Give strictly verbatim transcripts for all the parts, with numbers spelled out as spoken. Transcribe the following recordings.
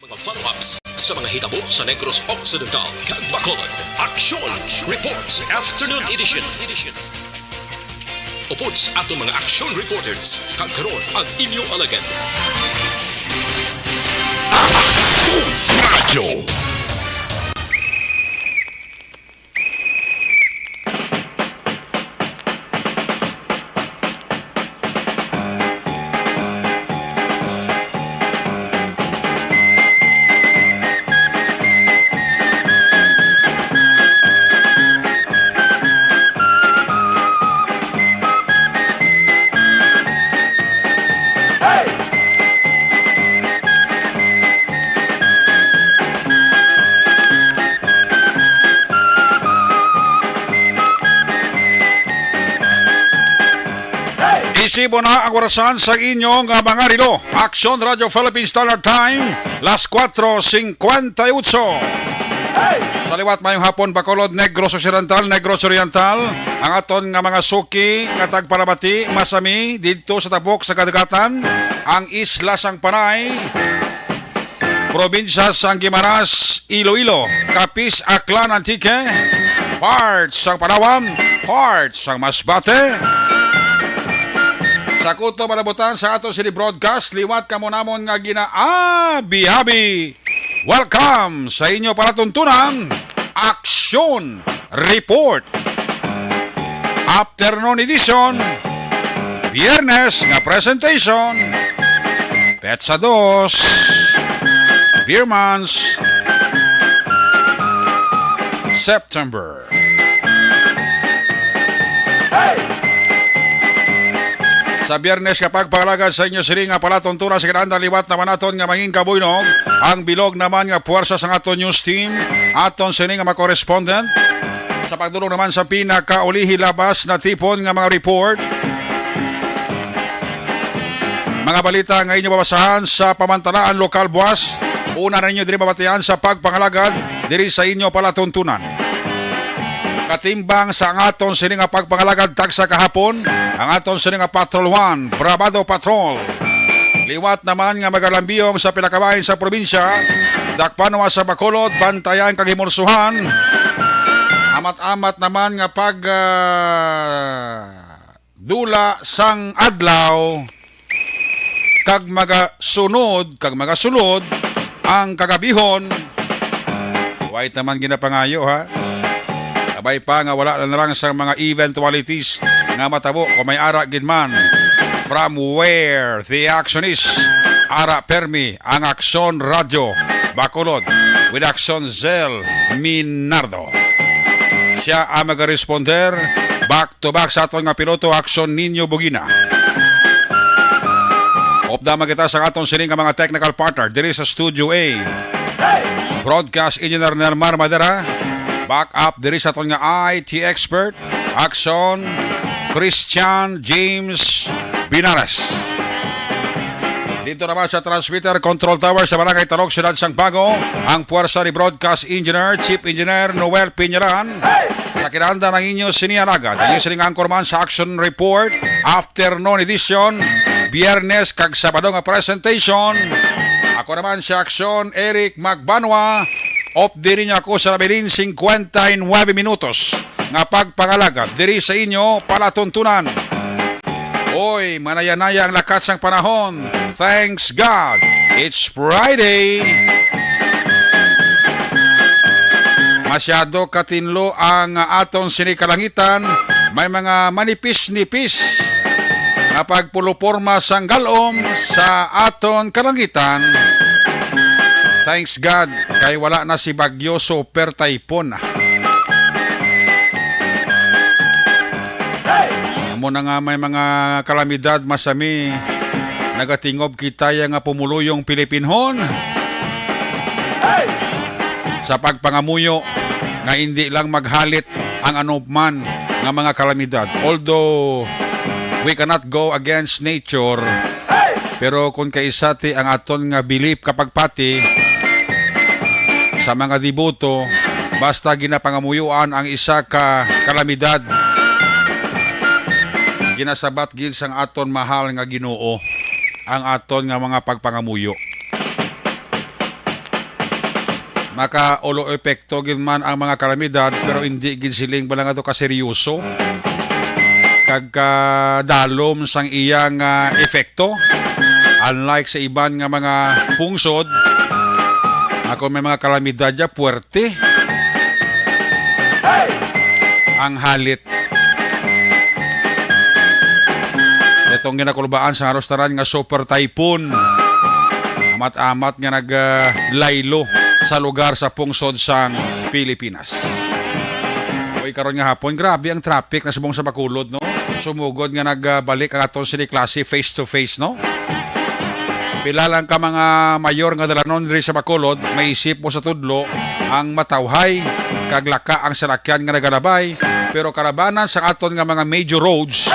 Mga follow-ups sa mga hitabo sa Negros Occidental kag Bacolod. Action Reports Afternoon Edition. Upod sa aton mga action reporters, kag karon ang inyo alagad. Action Radyo. Isibo na ang orasan sa inyong, ah, mga relo. Action Radio Philippine Standard Time, las cuatro cincuenta y ocho. Sa liwat, mayong hapon, Bacolod, Negros Occidental, Negros Oriental, ang aton nga mga suki nga tagpalamati, masami, didto sa tabok sa kadagatan, ang Isla sang Panay, probinsya sang Guimaras, Iloilo, Capiz, Aklan, Antique, parts sang Palawan, parts sang Masbate. Sa kutob nga nabutan sa aton sini broadcast, liwat kamo namon nga ginaabi-abi. Welcome sa inyo palatuntunan, Action Report. Afternoon edition, Biyernes nga presentation, petsa dos, Beer Months, September. Sa Biyernes nga pagpangalagad sa inyo sini nga palatuntunan sa kinahanglan, liwat naman naton nga mangin kabuynog ang bilog naman nga puwersa sang aton news team, aton sini nga mga correspondent. Sa pagdulong naman sa pinakaulihi labas na tipon nga mga report, mga balita nga inyo mabasahan sa pamantalaan lokal buwas, una na ninyo diri mabatian sa pagpangalagad diri sa inyo palatuntunan. Katimbang sa ang aton sini nga pagpangalagad tagsa kahapon, ang aton sini nga Patrol One, Bravado Patrol. Liwat naman nga magalambiyong sa pila ka bahin sa probinsya, dakpanwa sa Bacolod, Bantayan kag Himulsohan. Amat-amat naman nga pag, ah, dula sang adlaw, kag magasunod, kag magasulod ang kagabihon. Wait naman ginapangayo, ha? Abay pa nga wala na lang sa mga eventualities nga matabo kung may ara gid man. From where the action is, ara permi ang Aksyon Radyo Bacolod with Aksyon Zel Minardo. Siya ang magaresponder back to back sa aton nga piloto, Aksyon Nino Bugina. Upda man kita sa aton sini nga mga technical partner diri sa Studio A. Broadcast Engineer Nermar Madera. Back up diri sa aton nga I T expert, Aksyon Christian James Binares. Dito naman sa transmitter control tower sa Barangay Talog, Siyudad sang Bago, ang puwersa ni Broadcast Engineer, Chief Engineer Noel Piñaran. Sa kinahanglan ang inyo sini alagad, ang inyo sining anchorman sa Action Report, Afternoon Edition, Biyernes kag Sabado nga presentation. Ako naman si Action Eric Magbanwa. Off diri niyo ako sa labilin cincuenta y nueve minutos nga pagpangalagad diri sa inyo palatuntunan. Oy, manayanaya ang lakat sang panahon. Thanks God, it's Friday. Masyado katinlo ang aton sini kalangitan. May mga manipis-nipis nga pagpuluporma sang galom sa aton kalangitan. Thanks God, kay wala na si Bagyo Super Typhoon. Amo na nga may mga kalamidad, masami. Nagatingob kita ya nga pumuluyong Pilipinhon sa pagpangamuyo nga indi lang maghalit ang anuman nga mga kalamidad. Although we cannot go against nature, pero kung kaisa ti ang aton nga belief kapagpati sa mga deboto, basta ginapangamuyuan ang isa ka kalamidad, ginasabat gid sang aton mahal nga Ginoo ang aton nga mga pagpangamuyo. Nakaulo epekto gid man ang mga kalamidad, pero hindi gid siling bala nga to kaseryoso kag kadalom sang iyang, ah, epekto. Unlike sa iban nga mga pungsod, ako may mga kalamidad ya puwerte ang halit. Itong ginakulbaan sa halos tanan nga super typhoon. Amat-amat nga nag, ah, laylo sa lugar sa pungsod sang Pilipinas. Uy, karon nga hapon, grabe ang traffic na subong sa Bacolod, no? Sumugod nga nagbalik ang aton sini klase face to face, no? Pila lang ka mga mayor nga dalanon diri sa Bacolod, maisip mo sa tudlo ang matawhay, kag laka ang salakyan nga nagalabay, pero kalabanan sa aton nga mga major roads,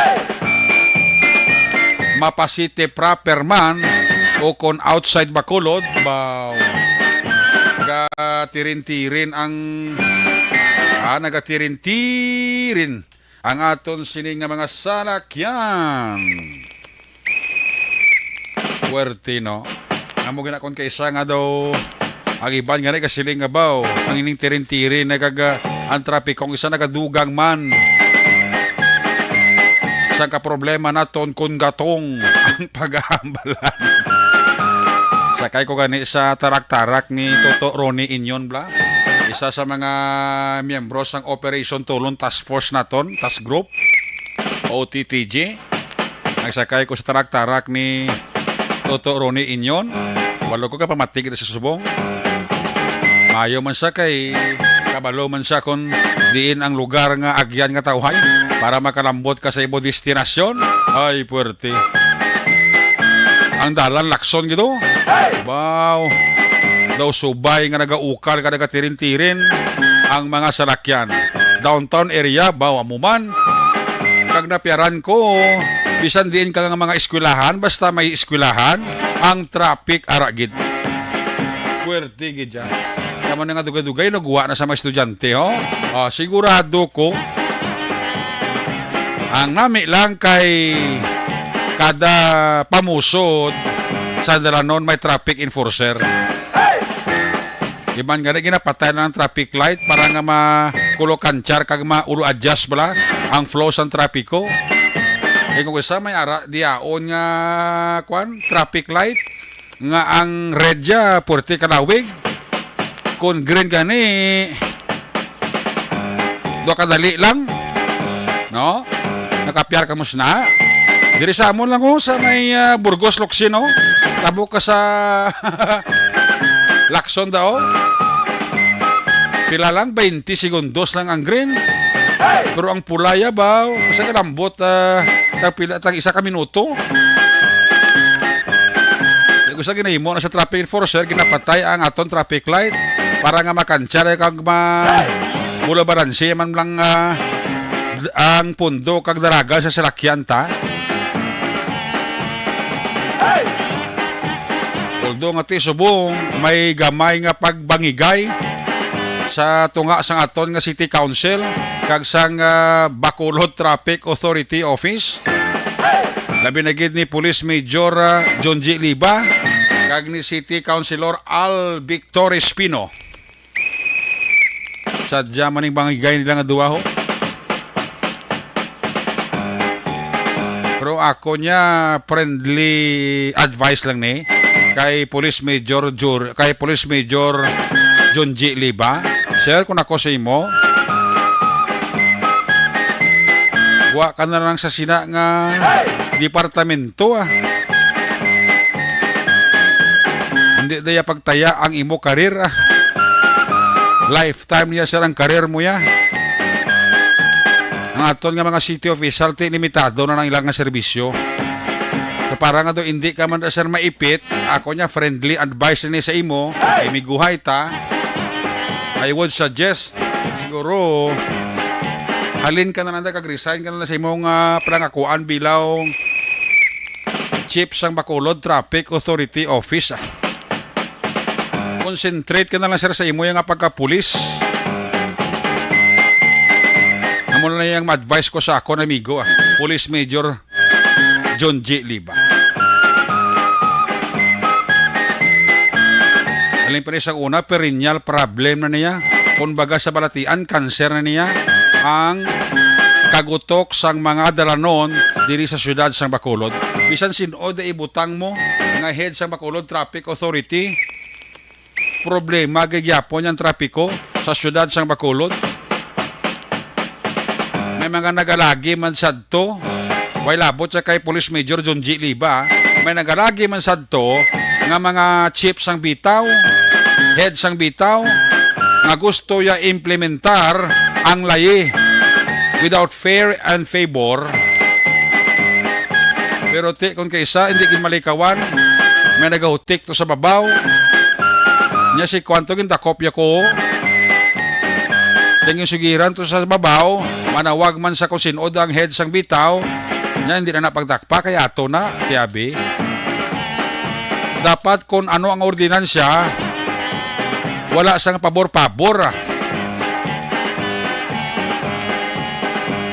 mapa-city proper man o kon outside Bacolod, baw, gatirin-tirin ang, ah, nagatirin-tirin ang aton sini nga mga salakyan. Puwerte, no? Amo gina kon kaisa nga daw ang iban nga nagasiling nga baw, ang ining tirin-tirin nagaga ang trapiko, ang isa nagadugang man. Sang ka problema naton kun gatong ang paghahambalan. Sakay ko gani sa tarak-tarak ni Toto Ronnie Inyon, bla, isa sa mga miyembro sang Operation Tulon Task Force naton, Task Group, O T T G. Nagsakay ko sa tarak-tarak ni Toto Ronnie Inyon. Walo ko ka pamatig sa subong. Mayo man siya kay kabalo man siya kung diin ang lugar nga agyan nga tawhay para makalambot ka sa imo destinasyon. Ay, puwerte. Ang dalan lakson gito. Wow. Daw subay nga nagaukal ka nagatirin-tirin ang mga salakyan. Downtown area, baw, amo man. Kag napiaran ko, bisan diin ka nga mga eskwelahan, basta may eskwelahan, ang traffic ara gid. Puwerte gid siya. Kamo na nga dugay-dugay, nagwa na sa mga estudyante, ho? Ah, sigurado ko, ang nami lang kay kada pamusod sa dalanon may traffic enforcer. Iban gani ginapatay na ang traffic light para nga makulo kanchar kag maulo adjust bala ang flow sang trapiko. Kay kung isa may ara diaon nga kwan, traffic light nga ang red ya puwerte kalawig, kung green gani do kadali lang, no? Nakapiar ka mo sina. Diri sa amon lang, oh, sa may, ah, Burgos, Locsin, oh. Tabo ka sa Lacson daw. Pila lang, twenty segundos lang ang green. Pero ang pula ya ba, basta kalambot, ah, tag pila, tag isa ka minuto. Kay kung sa ginahimo na sa traffic enforcer, ginapatay ang aton traffic light para nga makantsar kag ma-, bulabaransi man lang, ah, ang pundo kag daraga sa salakyan ta. Although nga ti subong may gamay nga pagbangigay sa tunga sang aton nga City Council kag sang, ah, Bacolod Traffic Authority Office, labi na gid ni Police Major, ah, John G. Liba kag ni City Councilor Al Victor Espino. Sadya man ning bangigay nila nga duwa, ho. Pero ako niya, friendly advice lang ni kay Police Major Jur-, kay Police Major John G. Liba. Sir, kung ako sa imo, wa ka na lang sa sina nga departamento, ah. Hindi daya pagtaya ang imo karir, ah. Lifetime niya, sir, ang karir mo ya. Ang aton nga mga city official, ti limitado na ang ilang nga serbisyo. So, para nga do hindi ka man, sir, maipit, ako niya friendly advice ni sa imo, kay miguhay ta. I would suggest, siguro, halin ka na lang kag resign ka na lang sa imong, ah, panangakuan bilang chief sang Bacolod Traffic Authority Office, ah. Concentrate ka na lang, sir, sa imo nga pagkapulis. Amo na lang ang advice ko sa akon amigo, ah, Police Major John G. Liba. Siyempre, sa una, perennial problem na niya. Kung baga sa balatian, cancer na niya ang kagutok sang mga dalanon diri sa siyudad sang Bacolod. Bisan sin-o da ibutang mo nga head sang Bacolod Traffic Authority, problema gid gyapon ang trapiko sa siyudad sang Bacolod. May mga nagalagi man sadto. Way labot siya kay Police Major John G. Liba. May nagalagi man sadto nga mga chief sang bitaw, head sang bitaw, nga gusto ya implementar ang layi without fair and favor. Pero ti, kung kaisa, hindi gid malikawan, may nagahutik to sa babaw. Nya si kwanto gindakop ya ko. Tingin sugiran to sa babaw, manawag man sa kung sin-o ang head sang bitaw, nya hindi na napagdakpa kay ato na, ti abi. Dapat kung ano ang ordinansya, wala sang pabor-pabor, ah.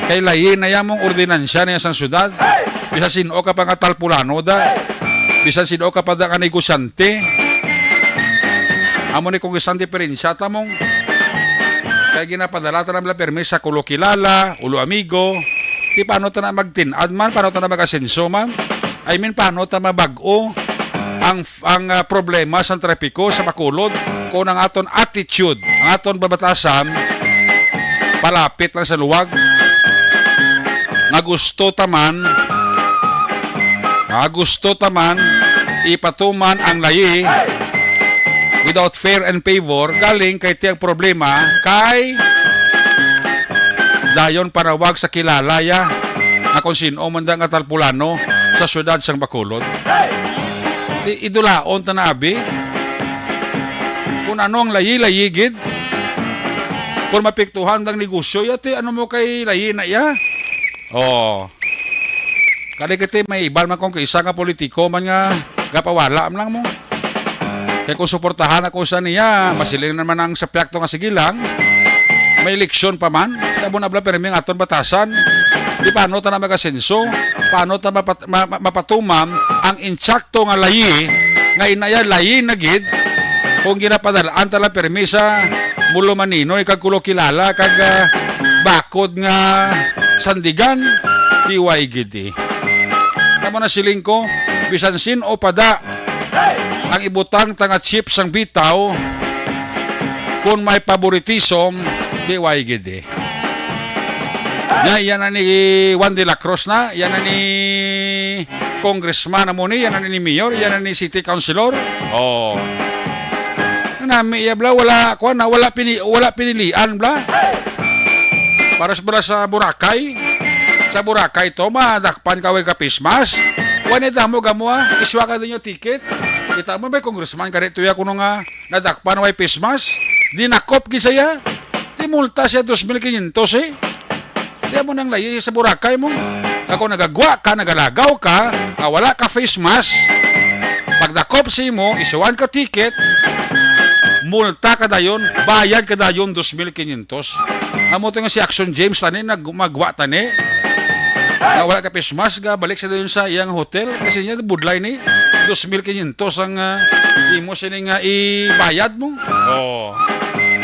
Kay layi na ya mong ordinansya na ya sang syudad. Bisan sin-o ka pa nga talpulano da. Bisan sin-o ka pa da nga negosyante. Amo ni kung isang diferensya ta mong kay ginapadala ta na bala permi sa kulo kilala, ulo amigo. Ti paano ta na magtin-ad man, paano ta na mag-asenso man? I mean, paano ta mabag-o ang, ang, ah, problema sang trapiko sa Bacolod kung ang aton attitude, ang aton babatasan, palapit lang sa luwag, nga gusto ta man, nga gusto ta man ipatuman ang layi without fair and favor, galing kay ti ang problema kay dayon panawag sa kilala ya nga kung sin-o man da nga talpulano sa siyudad sang Bacolod. Di idulaon ta na, abi. Kung ano ang layi-layi gid. Kung mapiktuhan dang negosyo, yati, ano mo kay layi na iya? Oh. Kani kiti may iban man kung kaisa nga politiko man nga gapawala man lang mo. Kay kung suportahan ako sa niya, masiling naman ang sapyak to nga sige lang. May eleksyon pa man. Kamo na bala, pero may aton batasan. Di paano ta na mag-asenso? Paano ta mapat-, ma-, ma-, mapatuman ang insakto nga layi nga inaya layi na gid kung ginapadalaan ta lang permi sa Mulo Maninoy kag Kulo Kilala kag, ah, bakod nga sandigan, T Y gid, eh. Tama na siling ko, bisan sin-o pa da ang ibutang ta nga chief sang bitaw, kung may favoritism, T Y gid, eh. Nya, yan na ni Juan de la Cruz na, yan na ni congressman amo ni, yan na ni mayor, yan na ni city councilor. Oh. Nami iya bala, wala, kuwan na, wala pini-, wala pinilian bala. Para sa, bala sa Boracay. Sa Boracay to, madakpan ka way ka face mask. Wala damo gamo, ah. Iswa ka din yung ticket. Kita mo, may congressman ka dito ya kuno nga nadakpan way face mask. Dinakop gid siya. Di multa siya dos mil kinyentos, eh. Di mo nang layi sa Boracay mo. Ako nagagwa ka, nagalagaw ka, nga wala ka face mask. Pagdakop sa imo, isuan ka ticket, multa ka dayon, bayad ka dayon dos mil kinyentos. Amo to nga si Action James tani, nag-, magwa tani. Nga wala ka face mask, ga balik sa dayon sa iyang hotel. Kasi niya, budlay ni, dos mil kinyentos ang, ah, imo sini nga ibayad mo. Oh.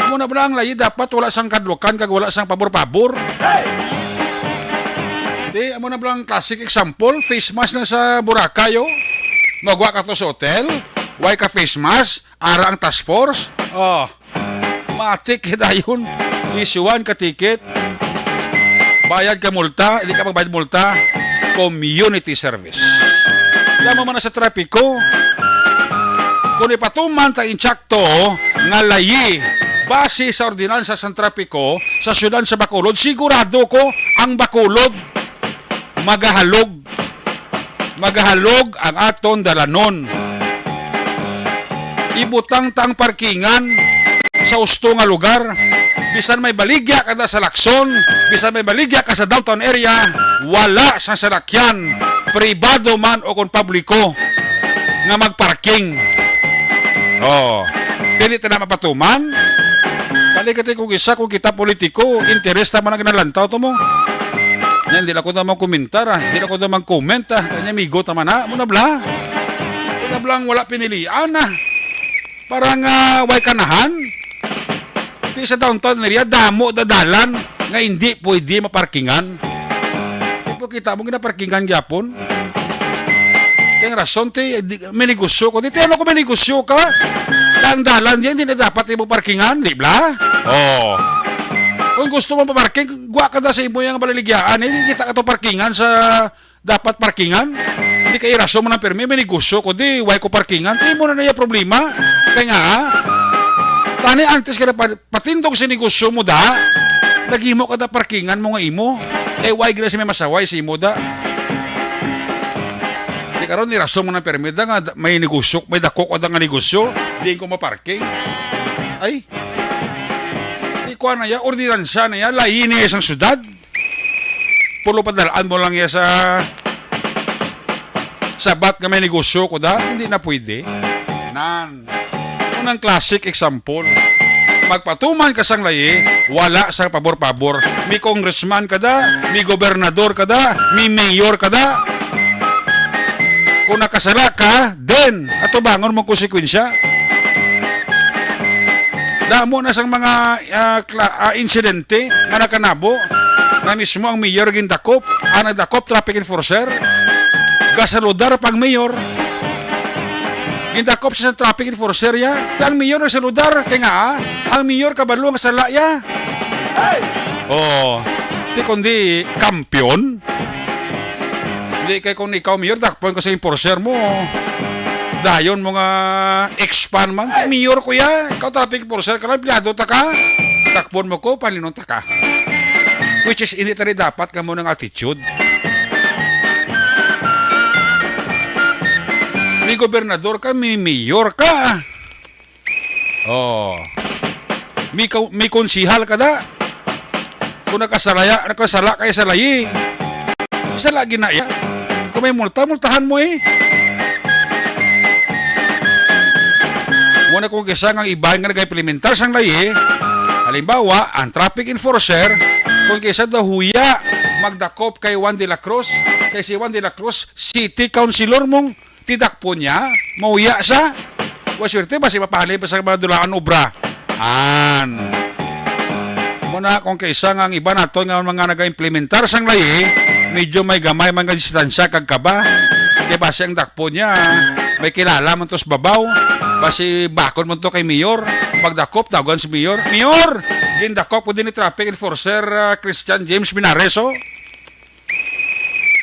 Amo na bala ang layi, dapat wala sang kadlukan, kag wala sang pabor-pabor. Di, amo na bala ang classic example, face mask na sa Boracay, oh. Magwa ka to sa hotel, why ka face mask, ara ang task force. Oh. Matik dayon, isuan ka ticket, bayad ka multa, hindi ka magbayad multa, community service. Yan mo man na sa trapiko. Kung ipatuman ta insakto nga layi, base sa ordinansa sa trapiko sa siyudad sa Bacolod, sigurado ko ang Bacolod magahalog. Magahalog ang aton dalanon. Ibutang ta ang parkingan sa husto nga lugar. Bisan may baligya ka da sa Lacson, bisan may baligya ka sa downtown area, wala sa salakyan, pribado man o kon publiko, nga magparking. Oh, dili ta na mapatuman. Kali ka kung isa, kung kita politiko, interes ta man ang ginalantaw to mo. Yan, di na ko naman komentar, ah. Di na ko naman comment, ah. Kanya migo ta man, ah. Muna bla. Muna blang wala pinilian, ah. Para nga way kanahan. Ti sa downtown area, damo da dalan nga hindi pwede maparkingan. Di po kita mo ginaparkingan gyapon. Kaya rason, ti, di, may negosyo ko. Di, ti, ano ko may negosyo ka? Ang dalan diyan, di na dapat imo parkingan, di bla? Oh. Kung gusto mo maparking, gwa ka da sa imo yung balaligyaan. Eh, di kita ka to parkingan sa dapat parkingan. Hindi kay rason mo ng permi, may negosyo ko, di, why ko parkingan? Di mo na naya problema. Kaya nga, ah, tani antes ka na pa-, patindog sa negosyo mo, da, naghimo ka da parkingan mo nga imo. Kay why gina si may masaway sa imo, da? Di karon ni rason mo ng permi, da, nga da-, may negosyo, may dako ka da nga negosyo, di ko maparking. Ay, di ko na ya, ordinansya na ya, lain niya isang syudad. Pulo padalaan mo lang ya sa sabat nga may negosyo ko, da, hindi na pwede. Nan. Unang classic example. Magpatuman ka sang layi, wala sa pabor-pabor. May congressman ka da, may gobernador ka da, may mayor ka da. Kung nakasala ka, then, atubangon mo konsekwensya. Damo na sang mga, ah, kla-, ah, insidente nga nakanabo na mismo ang mayor gindakop, ang nagdakop traffic enforcer, gasaludar pang mayor. Gindakop sa traffic enforcer ya, kay ang mayor nagsaludar, kay nga, ah, ang mayor kabalo nga sala ya. Oh, ti kundi kampiyon. Hindi kay kung ikaw mayor, dakpon ko sa enforcer mo. Dayon mo nga expand man, kay mayor ko ya. Ikaw traffic enforcer ka lang, empleyado ta ka. Dakpon mo ko, panlinon ta ka. Which is, hindi tani dapat kamo ng attitude. May gobernador ka, may mayor ka. Oh. May, ka-, may konsihal ka da. Kung nakasalaya, nakasala kay salayi. Sala ginaya. Kung may multa, multahan mo eh. Muna kung kisa nga ibahin nga nag-implementar sang layi, halimbawa, ang traffic enforcer, kung kisa daw huya, magdakop kay Juan de la Cruz, kay si Juan de la Cruz, city councilor mong tidakpon niya, mauya sa. Wa swerte, basi mapahalin pa sa mga dulaan obra. An. Muna kung kaisa nga ang iba nato nga mga nag-implementar sang layi, medyo may gamay man nga distansya kag kaba. Kay basi ang dakpon niya, may kilala man to sa babaw. Basi bakod man to kay Mayor. Pagdakop, tawagan si Mayor. "Mayor! Gindakop ko din ni traffic enforcer, ah, Christian James Minares, oh."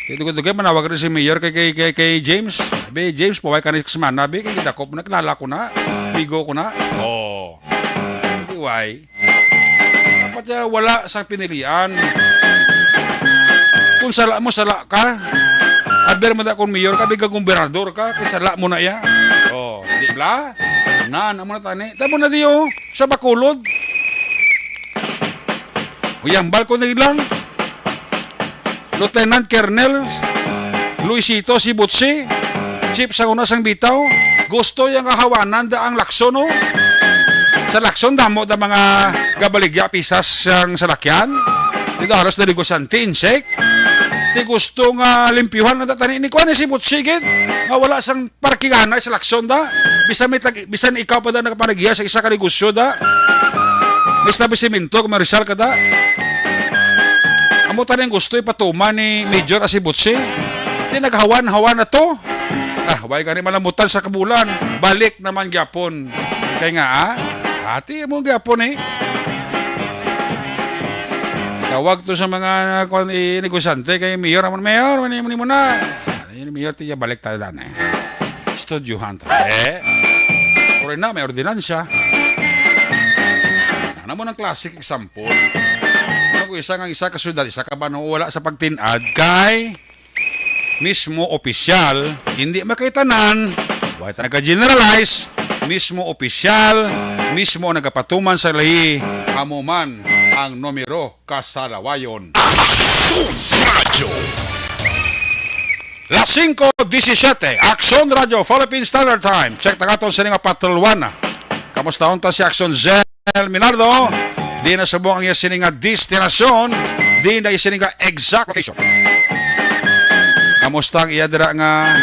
Dugay-dugay, manawag rin si Mayor kay, kay, kay, kay James. Abi, James, paway ka na sa semana, abi. Kay gindakop mo na, kilala ko na. Bigo ko na. Oh. Di why? Dapat siya wala sa pinilian. Kung sala mo, sala ka. Aber mo na kung mayor ka, biga gobernador ka, kay sala mo na iya. Oh, di bla? Nan, amo na tani. Tamo na di, oh, sa Bacolod. Uyang balko na lang. Lieutenant Colonel Luisito Sibutsi, chief sa una sang bitaw, gusto yang kahawanan da ang Lacson, no? Sa Lacson, damo da mga gabaligya pisas sang salakyan. Dito halos na negosyante, insek. Ti gusto nga limpyuhan na tani ni kuan ni Sibutsi, gid. Nga wala sang parkingan na sa Lacson da. Bisan may tag-, bisan ikaw pa da nakapanagiya sa isa ka negosyo da. May establisimento, komersyal ka da. Amo tani ang gusto ipatuman ni Major Asibutsi. Di naghawan-hawan na to. Ah, way gani malamutan sa kabulan. Balik naman gyapon. Kay nga, ah, ati mo gyapon eh. Tawag to sa mga, ah, kwan, eh, negosyante kay Mayor, amon, "Mayor, mani, mani mo na." Ini Mayor, tiya balik tayo dan eh. Studyohan tayo. Eh? Uri na, may ordinansya. Ano mo ng classic example? Ano ko isa nga isa ka syudad, isa ka ba wala sa pagtinad kay mismo opisyal, hindi makaitanan, wala ta nagka-generalize, mismo opisyal, mismo ang nagapatuman sa lahi, amo man ang numero kasalawayon. Aksyon Radyo. Las singko disisiete, Aksyon Radyo, Philippine Standard Time. Check ta katon sini nga patrol one. Kamusta unta si Aksyon Zell Minardo? Di na subong ang iya sini nga destinasyon. Di na sini nga exact location. Kamusta ang iya dira nga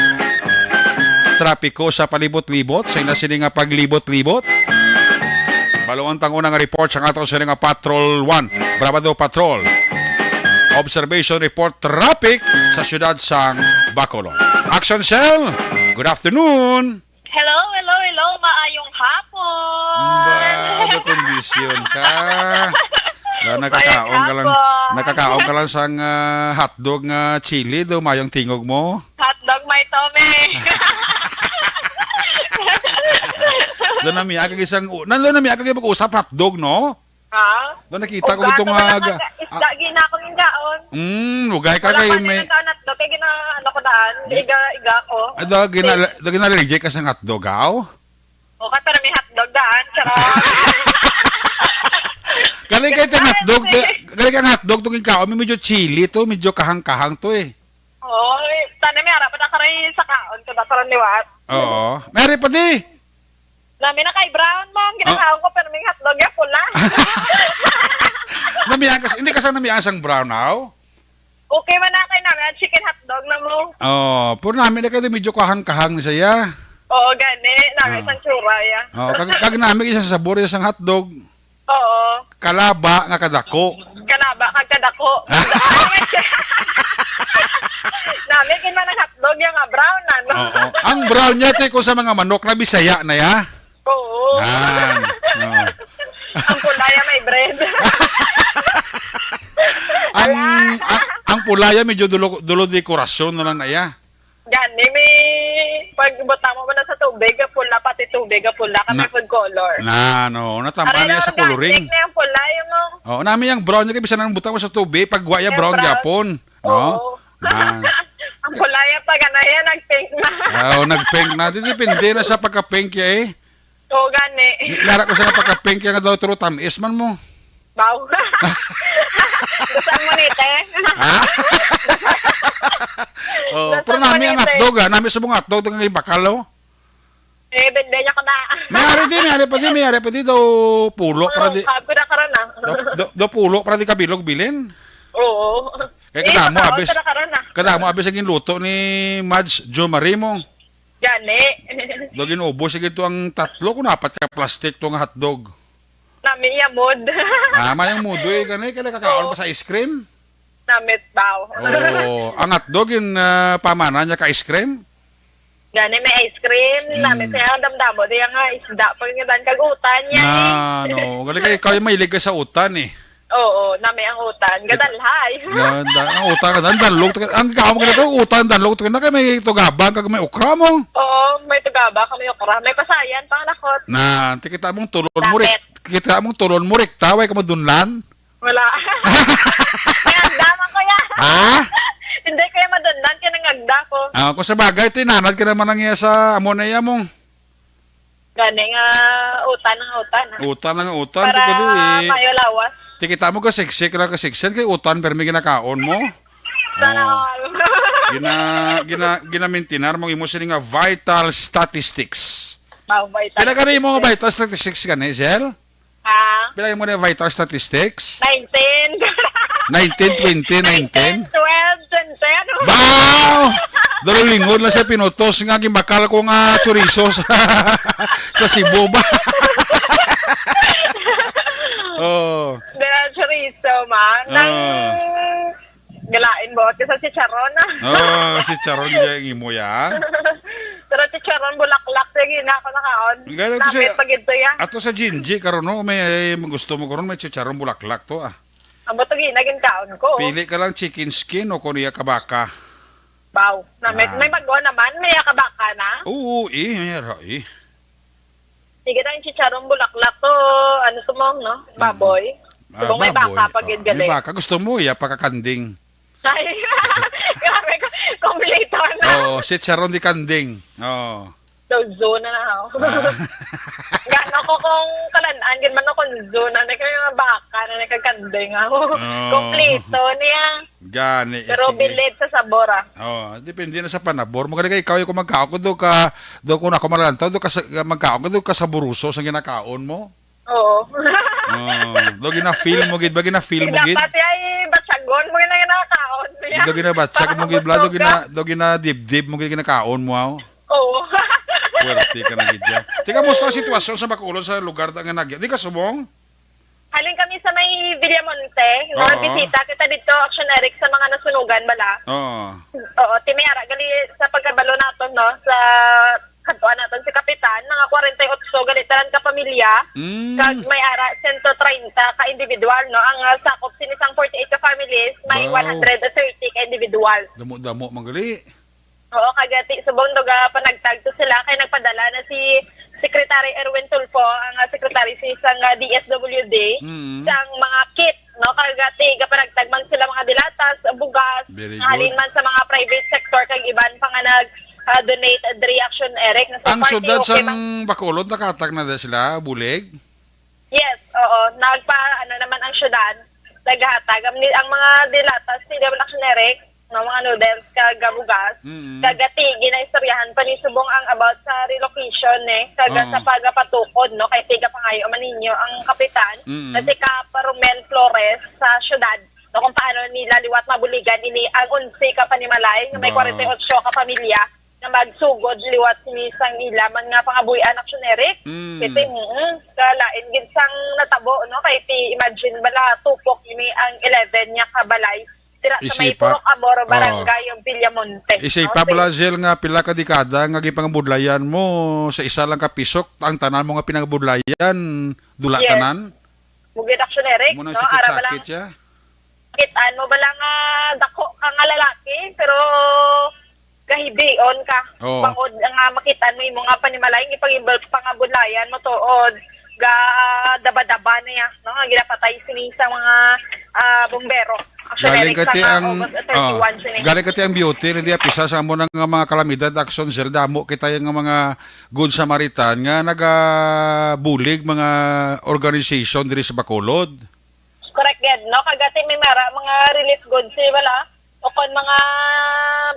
trapiko sa palibot-libot sa ila sini nga paglibot-libot. Baluon tang unang report sa aton sini nga Patrol One, Bravado Patrol. Observation report traffic sa siyudad sang Bacolod. Action Cell, good afternoon. Hello, hello, hello. Maayong hapon. Ba, ano kondisyon ka? Na, nakakaon ka lang, hapon. Nakakaon ka lang sang, ah, hotdog nga chili, do, mayong tingog mo? Hotdog may tome. Doon na miya kag isang, u-, nan-, doon na miya kag mag-usap hotdog, no? Ha? Doon nakita ko ito nga, isda, ah, gina akong indaon. Mm, lugay ka. Wala kay pa may nagkaon hotdog, kay gina, ano ko daan, iga, iga ko. Ah, do, gina-, do, gina-allergic ka sa hotdog, aw? O, ka, pero may hotdog daan, charot. Galing kay tang hotdog, galing kay hotdog, tong ikaw, may medyo chili to, medyo kahang-kahang to, eh. Oo, eh, tani may ara pa na karay sa kaon ko, na karon liwat. Oo. May ari pa di. Nami na kay brown mo, ang ginakaon ko, pero may hotdog ya pula. Namihan ka, hindi ka sa namihan sang brown, aw? Okay man na kay nami, ang chicken hotdog na mo. Oh, pero nami na kayo medyo kahang-kahang ni saya. Oo, gani, nami sang tsura ya. Oh, kag, kag nami isa sa sabor ya sang hotdog. Oo. Kalaba nga kadako. Kalaba nga kadako. Nami kin man ang hotdog ya nga brown, ano? Oo. Ang brown niya, te, ko sa mga manok na Bisaya na ya. Oo. Yan. Oo. Ang pula ya may bread. Ang, ang, ang pula ya medyo dulo, dulo dekorasyon na lang na ya. Gani, may pag butang mo na sa tubig, ang pula, pati tubig, ang pula, kami food color. Na, no, natambal niya sa coloring. Aray, organic na yung pula, yung, oh. Oh, nami yung brown niya, kay bisan ang butang mo sa tubig, pag wa ya brown gyapon, no? Oo. Ah. Ang pula ya pag ano yan, nag-pink na. Ah, oh, nag-pink na. Di, depende na sa pagka-pink ya, eh. Oo, gani. Lara ko sa pagka-pink ya nga daw, turo tam-is man mo. Baw. Gusto mo nite? Ha? Oh, pero nami ang hotdog, ah. Nami sa mga hotdog, itong ibakal, oh. Eh, bende niya ko na. May ari di, may ari pa di, may ari pa di daw pulo para di. Oo, kabi na karon, ah. Daw, daw, daw pulo para di kabilog bilin. Oo. Kaya kadamo, abis, kadamo, abis ang ginluto ni Mads Jo Marimo. Gani. Daw ginubos, sige, to ang tatlo kung apat ka plastic to nga hotdog. Nami iya mood. Ah, mayang mudo eh, gani, kaya nakakaon pa sa ice cream? Namit daw. Oh, ang hotdog yung, ah, pamana niya ka ice cream? Gani may ice cream, mm, namit siya ang damdamo. Di nga isda pa yung dan kagutan niya. Na, no. Gali kay ikaw yung mahilig ka sa utan eh. Oo, nami ang utan. Gadalhay. Ganda, ang utan, ang danlog. Ang kaon mo ganito, utan, danlog. Ito na kay may tugabang, kag may okra mo. Oo, may tugabang, kag may okra. May pasayan, pangalakot. Na, tikita mong tulon mo, rik-, kita mong tulon mo, rikta, way ka madunlan. Wala. May agda man, kuya. Ha? Hindi, kuya, madundan ka ng agda ko. Ah, kung sa bagay, tinanad ka naman ang iya sa amo na iya mong. Gani nga utan ang utan, ah. Utan ang utan, para di ko di, eh, mayo lawas. Tikita mo ka sexy, ka sexy, kay utan, pero may ginakaon mo. Sana all. Gina-, gina-, ginamintinar mo, imo sini nga vital statistics. Wow, vital statistics. Pila gani mo nga vital statistics gani, Zell? Ah. Pila mo na vital statistics? Nineteen. Nineteen, twenty, nineteen? Nineteen, twelve, twenty. Wow! Dalo lingod lang sa pinutos nga gimbakal ko nga chorizo sa, sa Cebu ba? Oh. Dala chorizo, ma. Nang ah. Galain mo, kasi sa chicharon, ah. Oh, si Charon gid ang imo, ya. Pero chicharon, bulaklak, sige na ako nakaon. Gani to siya. Namit pa gid to, ya. Ato sa Jinji, karon, no, may, ay, gusto mo karon, may chicharon, bulaklak to, ah. Amo to, ginagin kaon ko. Pili ka lang chicken skin o kung iya ka baka. Wow, namit. Ah. May bago naman, may iya ka baka na. Oo, eh, may ara, eh. Sige na yung chicharong bulaklak to, ano to, mong, no? Mm. Baboy. Ah, subong may baboy. Baka pa gid gali. May baka. Gusto mo, iya, pagkakanding. Ay, grabe ko. Kompleto na. Oo, chicharon de kanding. Oo. So, zona na ako. Ah. Gano ko kung kalanaan, gid man ako zona na kayo nga baka na nagkakanding ako. Oo. Kompleto niya. Gani, eh, pero sige. Bilib sa sabor, ah. Oh, depende na sa panabor mo. Kaya ikaw yung kung magkaon ko, do ka, do kung ako malalantaw, do ka sa, magkaon ko, do ka saburuso sa ginakaon mo. Oo. Oh, do gina-feel mo gid, ba gina-feel mo gid? Dapat ay batsagon mo yung ginakaon niya. Do gina-batsag mo gid, bla, do gina-, do gina-dibdib mo gid ginakaon mo, aw. Oo. Puwerte ka na gid dyan. Tika, musta ang sitwasyon sa Bacolod sa lugar ta nga nag-, di ka subong? Halin kami sa may Villamonte, no? Oo. Bisita kita dito, Action Eric, sa mga nasunugan bala. Oo. Oo, ti may ara gali sa pagkabalo naton, no, sa kadtuan naton si Kapitan, mga kwarenta y otso gali tanan ka pamilya, Mm. kag may ara sento treinta ka individual, no? Ang, ah, sakop sini sang forty-eight ka families, may Wow. one hundred thirty ka individual. Damo-damo man gali. Oo, kag ti subong do ga panagtag to sila kay nagpadala na si Secretary Erwin Tulfo, ang, ah, secretary si sang, ah, D S W D, Mm. sang mga kit, no? Kag ti gapanagtag man sila mga dilatas, bugas, Very nga halin good. man sa mga private sector kag iban pa nga nag, ah, donate diri, Action Eric. So Ang far, syudad okay sang man. Bacolod, nakahatag na da sila bulig? Yes, oo. Nagpa, ano naman ang syudad, naghatag. Ang, ang mga dilatas, ti, di ba, Action Eric, no, mga noodles, kag bugas, Mm. kag ti, ginaistoryahan pa ni subong ang about sa relocation, eh, kag Oo. sa pagapatukod, no, kay tigapangayo man ninyo ang kapitan, Mm. na si Kap Romel Flores sa syudad, no, kung paano nila liwat mabuligan ini ang onse ka panimalay, nga may Wow. kwarenta y otso ka pamilya, nga magsugod liwat sini sang ila man nga pangabuhian, Action Eric. Mm. Kay ti, mm, kalain gid sang natabo, no? Kay ti, imagine bala, tupok ini ang eleven niya ka balay. Dira sa may Isipa. Purok Amor, Oo. Barangay Villamonte, Isipa no? bala, Zel, nga pila ka dekada nga gipangabudlayan mo sa isa lang ka pisok, ang tanan mo nga pinangabudlayan, dula Yes. tanan? Mugid, Action Eric, Muna no? Ara bala sakit-sakit siya. Kitaan mo bala nga dako ka nga lalaki, pero gahibion ka. Oo. Bangod nga makitaan mo imo nga panimalay, ipag-, pangabudlayan mo tuod ga daba-daba niya, no? Nga ginapatay sini sa mga, ah, bombero. Actually, Galing Eric, ka sa ti mga ang, August thirty-one oh, sini. Galing ka ti ang beauty, hindi apisa sa amo na nga mga kalamidad, Action Cell, damo kita yung mga Good Samaritan nga nagabulig mga organization diri sa Bacolod. Correct gid, no? Kag ti may mara, mga relief goods, eh, wala. O kon mga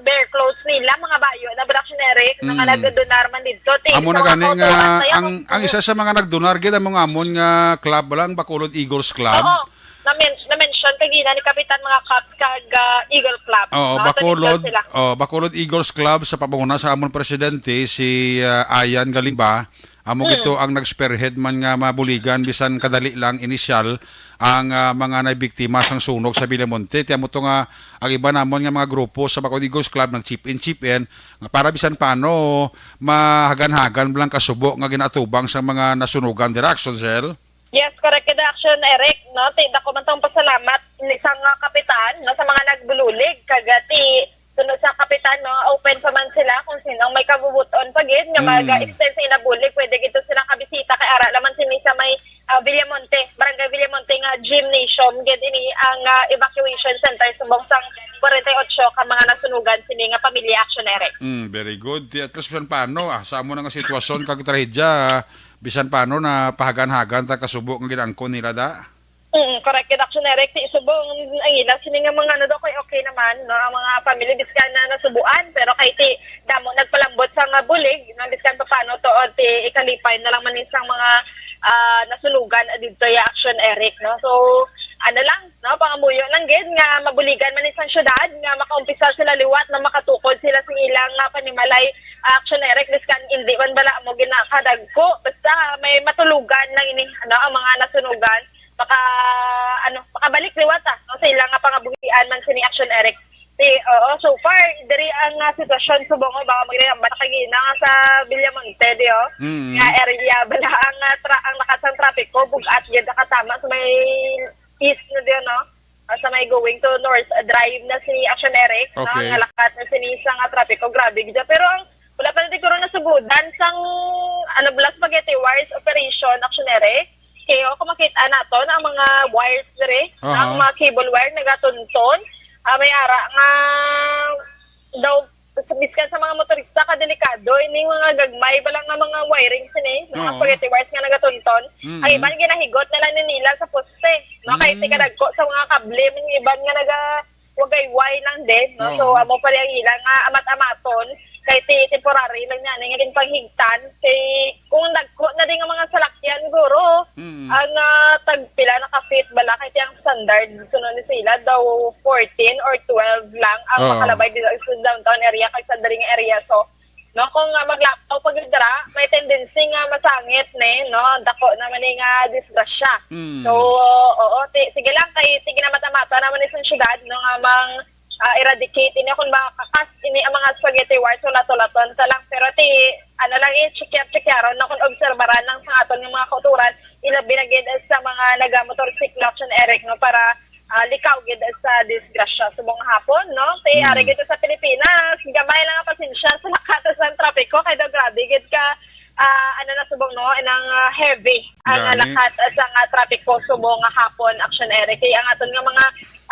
bare clothes nila, mga bayo na, Action Eric, na nga Mm. nagdonar man dito. Ti, Amo sa na mga gani kautuan nga, tayo, ang, kung ang isa sa mga nagdonar gid, amo nga amon nga club lang, Bacolod Eagles Club. Oo. Na-men-, na-mention kagina ni Kapitan mga Cubs kag, ah, Eagle Club. Oo, No? Ato Bacolod, din sila. oh, Bacolod Eagles Club sa pamuna sa amon presidente, si, ah, Ayan Galimba. Amo Mm. gito ang nag-spearhead man nga mabuligan bisan kadali lang inisyal ang, ah, mga nabiktima sang sunog sa Villamonte. Ti amo to nga ang iba namon nga mga grupo sa Bacolod Eagles Club nag-chip in, chip in, nga para bisan paano mahagan-hagan lang kasubo nga ginaatubang sa mga nasunugan dira, Action Cell. Yes, correct ka, Action Eric, no? Ti, dako man tong pasalamat ni sa nga kapitan, no, sa mga nagbulig, kag, ah, ti, suno sa kapitan, no, open pa man sila kung sino ang may kabubuton pa gid nga Mm. mag-extend sa ila bulig, pwede gid to sila kabisita kay ara lamang sini sa may, ah, Villamonte, Barangay Villamonte nga gymnasium gid ini ang, ah, evacuation center subong sang kwarenta y otso ka mga nasunugan sini nga pamilya, Action Eric. Mm, very good. Ti, at least, bisan paano, ah, sa amo na nga sitwasyon kag trahedya, ah, bisan paano na pahagan-hagan ta kasubo nga ginaangkon nila da. Mm, correct gid, Action Eric. Ti subong ang ila sini nga mga ano daw kay okay naman, no, ang mga family biskan na nasubuan, pero kay ti damo nagpalambot sa nga bulig, no, biskan pa paano to, o ti ikalipay na lang man ni sang mga, ah, nasunugan didto ya, Action Eric, no. So, ano lang, no, pangamuyo lang gid nga mabuligan man ni sang syudad nga makaumpisa sila liwat na makatukod sila sa ilang, ah, panimalay, Action Eric, biskan indi man bala mo ginakadagko, basta may matulugan lang ini, ano, ang mga nasunugan, maka, ano, makabalik liwat, ah, no, sa ilang nga pangabuhian man sini, Action Eric. Si, oo, so far, diri ang, ah, sitwasyon subong, oh, baka magre-, baka kagina nga sa Villamonte, di, oh, Mm. nga area, bala ang, ah, tra-, ang lakas sang trapiko, bug-at gid nakatama sa may east na di, no? Ah, sa may going to North Drive na si Action Eric, no? Okay. Nga lakat na sini sa nga trapiko, grabe gid. Pero ang wala pa na siguro nasugudan sang, ano, bala, spaghetti wires operation, Action Eric. Kay, oh, kung makita nato na ang mga wires diri, Aha. ang mga cable wire nagatunton, ah, may ara nga daw, biskan sa mga motorista, ka delikado ini mga gagmay bala nga mga wiring sini, mga Oo. spaghetti wires nga nagatunton. Mm. Ang iban ginahigot na lang ni nila sa poste, no? Kay Mm. ti kadagko sa mga kable, may iban nga naga wagayway lang din, no? So, Oo. amo pa rin ang ila nga amat-amaton, kay ti temporary lang niya, nga ginpanghigtan, kay kung dagko na din ang mga salakyan, guro, Mm. ang, ah, tagpila na ka feet bala, kay ti ang standard, sunod ni sila, daw fourteen or twelve lang ang Oo. makalabay dito sa downtown area, kag sa diri nga area. So, no, kung, ah, maglakaw pa gid dira, tendency nga masangit ni, no? Dako naman ni nga disgrasya. Mm. So, oo, ti-, sige lang, kay ti ginamata-mata naman ni sa syudad, no, nga mang, ah, eradicate ini kung makakas ini ang mga spaghetti wars, wala tulaton ta lang. Pero ti, ano lang, i-check-, check-, no, kung obserbaran lang sa aton nga mga kauturan, ilabi na gid sa mga nagamotorsiklo, Action Eric, no, para, ah, likaw gid sa disgrasya subong nga hapon, no? Ti, mm, ari gid sa Pilipinas, gamay lang ang pasensya sa lakat sang trapiko, kay daw grabe gid ka, ah, ano na subong, no, nang, ah, heavy ang, ah, gani, lakat sa nga trapiko subong nga hapon, Action Eric. Kay ang aton nga mga,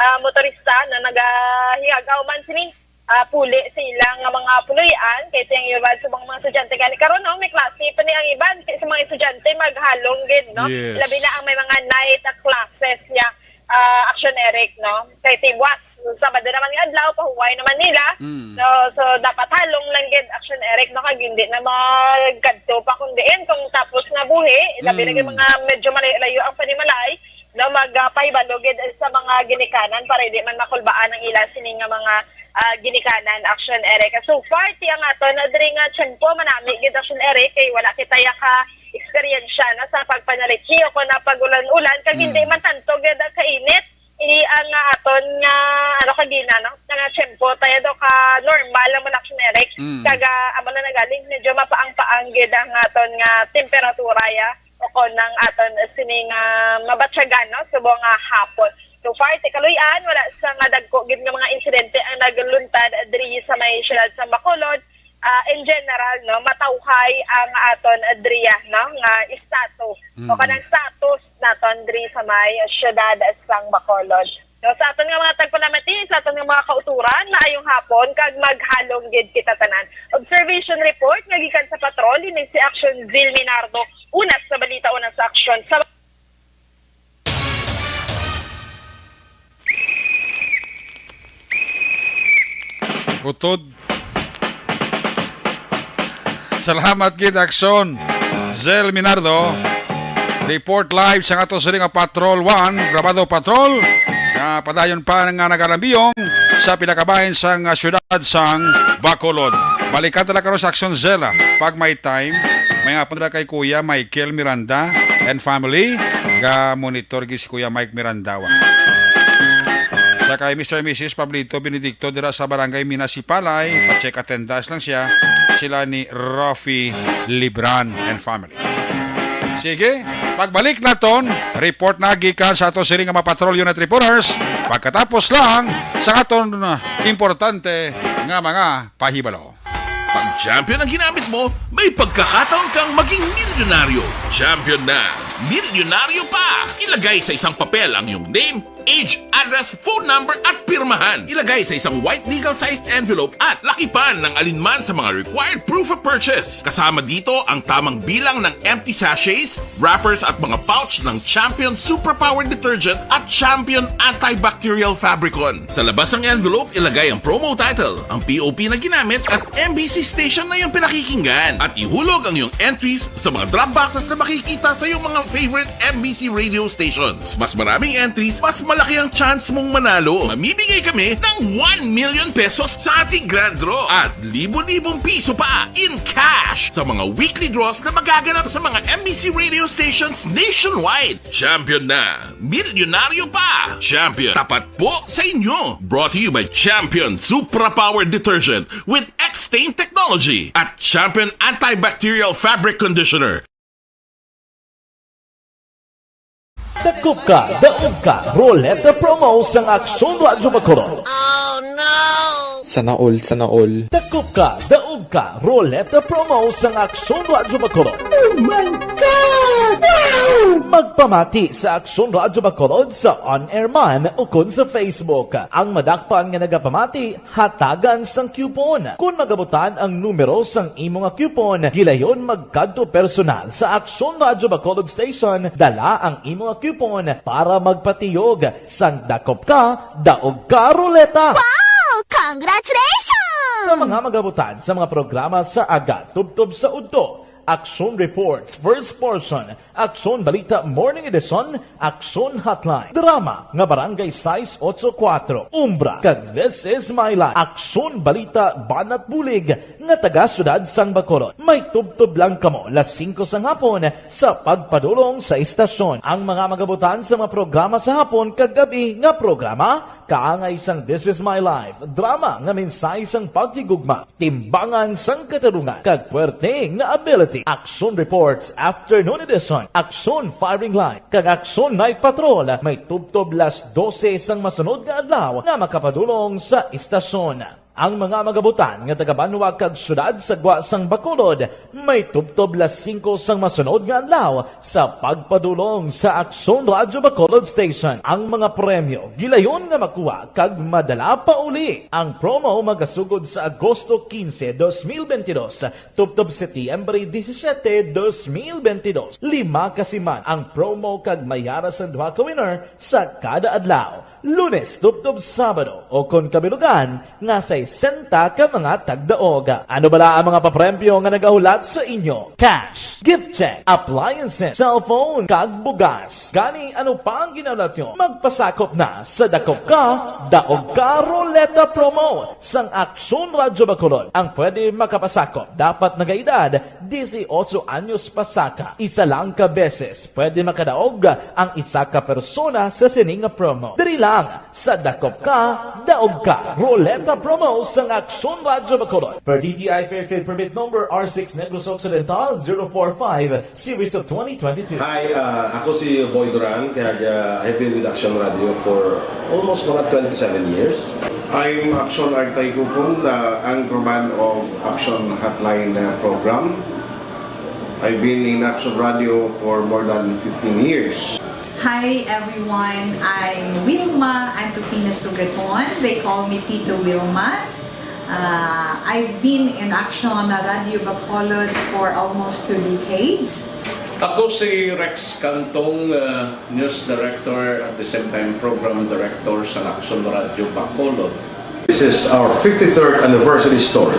ah, motorista na nagahiyagaw man sini, ah, puli sa ilang nga mga puloy-an, kay tiyang iban sa mga, mga estudyante gani karon, no, may klase pa ni ang iban, kay sa mga estudyante maghalong gid, no? Yes. Labi na ang may mga night classes niya, ah, Action Eric, no? Kay ti buwas, Sabado naman nga adlaw, pahuway naman nila. Mm. No, so dapat halong lang gid, Action Eric, no, kag hindi na magkadto pa kung diin, kung tapos nga buhi, labi na gid, mm, mga medyo malayo-layo ang panimalay, no, magpahibalo gid sa mga ginikanan para hindi man makulbaan ang ila sini nga mga, ah, ginikanan, Action Eric. So far, ti ang aton na diri nga tiyempo, manami gid, Action Eric, kay wala kita ya ka eksperyensya na sa pagpanalitsi o kung na pag-ulan-ulan, kag hindi, mm, man tanto gid ang kainit. Ini ang, ah, aton nga, ano, kagina, no? Nga tiyempo, tayo daw ka normal lang man, Action Eric. Mm. Kag, ah, amo na nagaling, medyo mapaang-paang gid ang aton nga temperatura, ya. O kon ang aton sining, ah, mabatyagan, no, subong nga hapon. So far, ti kaluy-an, wala sa nga dagko gid nga mga insidente ang nagluntad diri sa may siyudad sa Bacolod. Ah, in general, no, matawhay ang aton diri, no, nga status. Mm. O kanang status naton diri sa may siyudad sang Bacolod. No, sa aton nga mga tagpalamati, sa aton nga mga kauturan, maayong hapon kag maghalong gid kita tanan. Observation report nga gikan sa patrol, ini si Action Zil Minardo. Una sa balita, una sa aksyon. Sa Utod. Salamat gid, Action Zel Minardo. Report live sa ato sini nga Patrol One, Grabado Patrol, nga padayon pa nga nagalambiyong sa pinakabahin sang, ah, siyudad sang Bacolod. Balikan ta lang karon sa Action Zel, ah, pag may time. May nga pundra kay Kuya Michael Miranda and family. Ga-monitor gid si Kuya Mike Miranda, wa. Sa kay Mister and Missus Pablito Benedicto dira sa Barangay Minasipalay, pa-check attendance lang siya. Sila ni Rafi Libran and family. Sige, pagbalik naton, report na gikan sa ato sini nga mga patrol unit reporters. Pagkatapos lang sa aton, uh, importante nga mga pahibalo. Pag Champion ang ginamit mo, may pagkakataon kang maging milyonaryo. Champion na, milyonaryo pa! Ilagay sa isang papel ang iyong name, age, address, phone number, at pirmahan. Ilagay sa isang white legal-sized envelope at lakipan ng alinman sa mga required proof of purchase. Kasama dito ang tamang bilang ng empty sachets, wrappers, at mga pouch ng Champion Superpower Detergent at Champion Antibacterial Fabricon. Sa labas ng envelope, ilagay ang promo title, ang P O P na ginamit, at M B C station na iyong pinakikinggan. At ihulog ang iyong entries sa mga drop boxes na makikita sa iyong mga favorite M B C radio stations. Mas maraming entries, mas malaki ang chance mong manalo. Mamimigay kami ng one million pesos sa ating grand draw at libo-libong piso pa in cash sa mga weekly draws na magaganap sa mga M B C radio stations nationwide. Champion na! Milyonaryo pa! Champion, tapat po sa inyo! Brought to you by Champion Supra Power Detergent with X-Stain Technology at Champion Antibacterial Fabric Conditioner. Dakop ka, daog ka, Roleta Promo sang Aksyon Radyo Bacolod. Sana all, sana all. Dakop ka, daog ka, Roleta Promo sang Aksyon Radyo Bacolod. Oh my God! Wow! Magpamati sa Aksyon Radyo Bacolod sa on-air man ukon sa Facebook. Ang madakpan nga nagapamati, hatagan sang coupon. Kon magabutan ang numero sang imo nga coupon, gilayon magkadto personal sa Aksyon Radyo Bacolod Station, dala ang imo nga coupon para magpatiyog sang dakop ka, daog ka, Roleta. Wow! Congratulations! Sa mga magabutan sa mga programa sa aga tubtob sa udto, Aksyon Reports, First Portion, Aksyon Balita Morning Edition, Aksyon Hotline, drama nga Barangay sais otso kuwatro, Umbra, kag This Is My Life, Aksyon Balita Banat Bulig, nga taga Siyudad sang Bacolod. May tubtob lang kamo las singko sang hapon sa pagpadulong sa istasyon. Ang mga magabutan sa mga programa sa hapon kag gab-i nga programa, kaangay sang This Is My Life, drama nga mensahe sang paghigugma, timbangan sang katarungan, kag puwerte nga ability. Action Reports Afternoon Edition, Action Firing Line, kag Action Night Patrol may tubtob las dose sang masunod nga adlaw nga makapadulong sa istasyon. Ang mga magabutan nga taga-banwa kag siyudad sa gwa sang Bacolod may tubtob las singko sang masunod nga adlaw sa pagpadulong sa Aksyon Radyo Bacolod Station. Ang mga premyo gilayon nga makuha kag madala pa uli. Ang promo magasugod sa Agosto quince, dos mil veintidós, tubtob Setyembre disisiete, dos mil veintidós. Lima ka siman ang promo kag may ara sang duha ka winner sa kada adlaw. Lunes tubtob Sabado, o kon kabilugan, nga sesenta ka mga tagdaog. Ano bala ang mga papremyo nga nagahulat sa inyo? Cash, gift check, appliances, cellphone, kag bugas. Gani, ano pa ang ginahulat nyo? Magpasakop na sa Dakop Ka, Daog Ka Ruleta Promo sang Aksyon Radyo Bacolod. Ang pwede makapasakop dapat nagaedad disiotso anyos pasaka. Isa lang ka beses pwede makadaog ang isa ka persona sa sini nga promo. Diri lang sa Dakop Ka, Daog Ka Ruleta Promo sang Aksyon Radyo Bacolod. Per D T I Fair Trade Permit Number R six Negros Occidental zero four five, Series of twenty twenty-two. Hi, uh, ako si Boy Duran, kag, uh, I've been with Action Radio for almost mga twenty-seven years. I'm Action Artay Kupon, the anchorman of Action Hotline, uh, program. I've been in Action Radio for more than fifteen years. Hi everyone, I'm Wilma Antupina Sugaton. They call me Tito Wilma. Uh, I've been in Action Radio Bacolod for almost two decades. Ako si Rex Cantong, uh, news director, at the same time program director sa Action Radio Bacolod. This is our fifty-third anniversary story.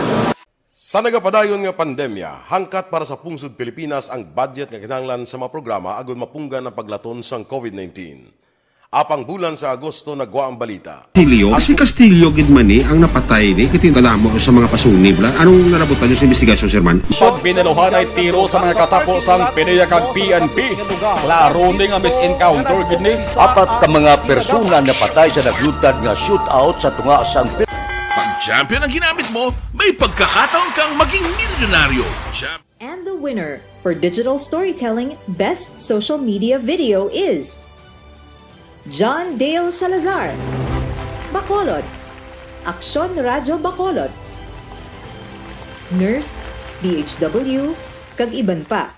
Sa nagapadayon nga pandemya, hangkat para sa pungsod Pilipinas ang budget nga kinahanglan sa mga programa agud mapunggan ang paglaton sang COVID nineteen. Apang bulan sa Agosto nagwa ang balita. Castillo, si Castillo gid man ni ang napatay ni, kay tingala mo sa mga pasunib la. Anong nalabutan niyo sa investigasyon, Sir Man? Pagbinaluhanay tiro sa mga katapo sang PDEA kag P N P. Klaro ni nga mis-encounter gid ni. Apat ka mga persona napatay sa naglutad nga shootout sa tunga sang Pag champion ang ginamit mo, may pagkakataon kang maging milyonaryo. Champ- And the winner for digital storytelling best social media video is John Dale Salazar, Bacolod, Aksyon Radyo Bacolod, Nurse, D H W, kag iban pa.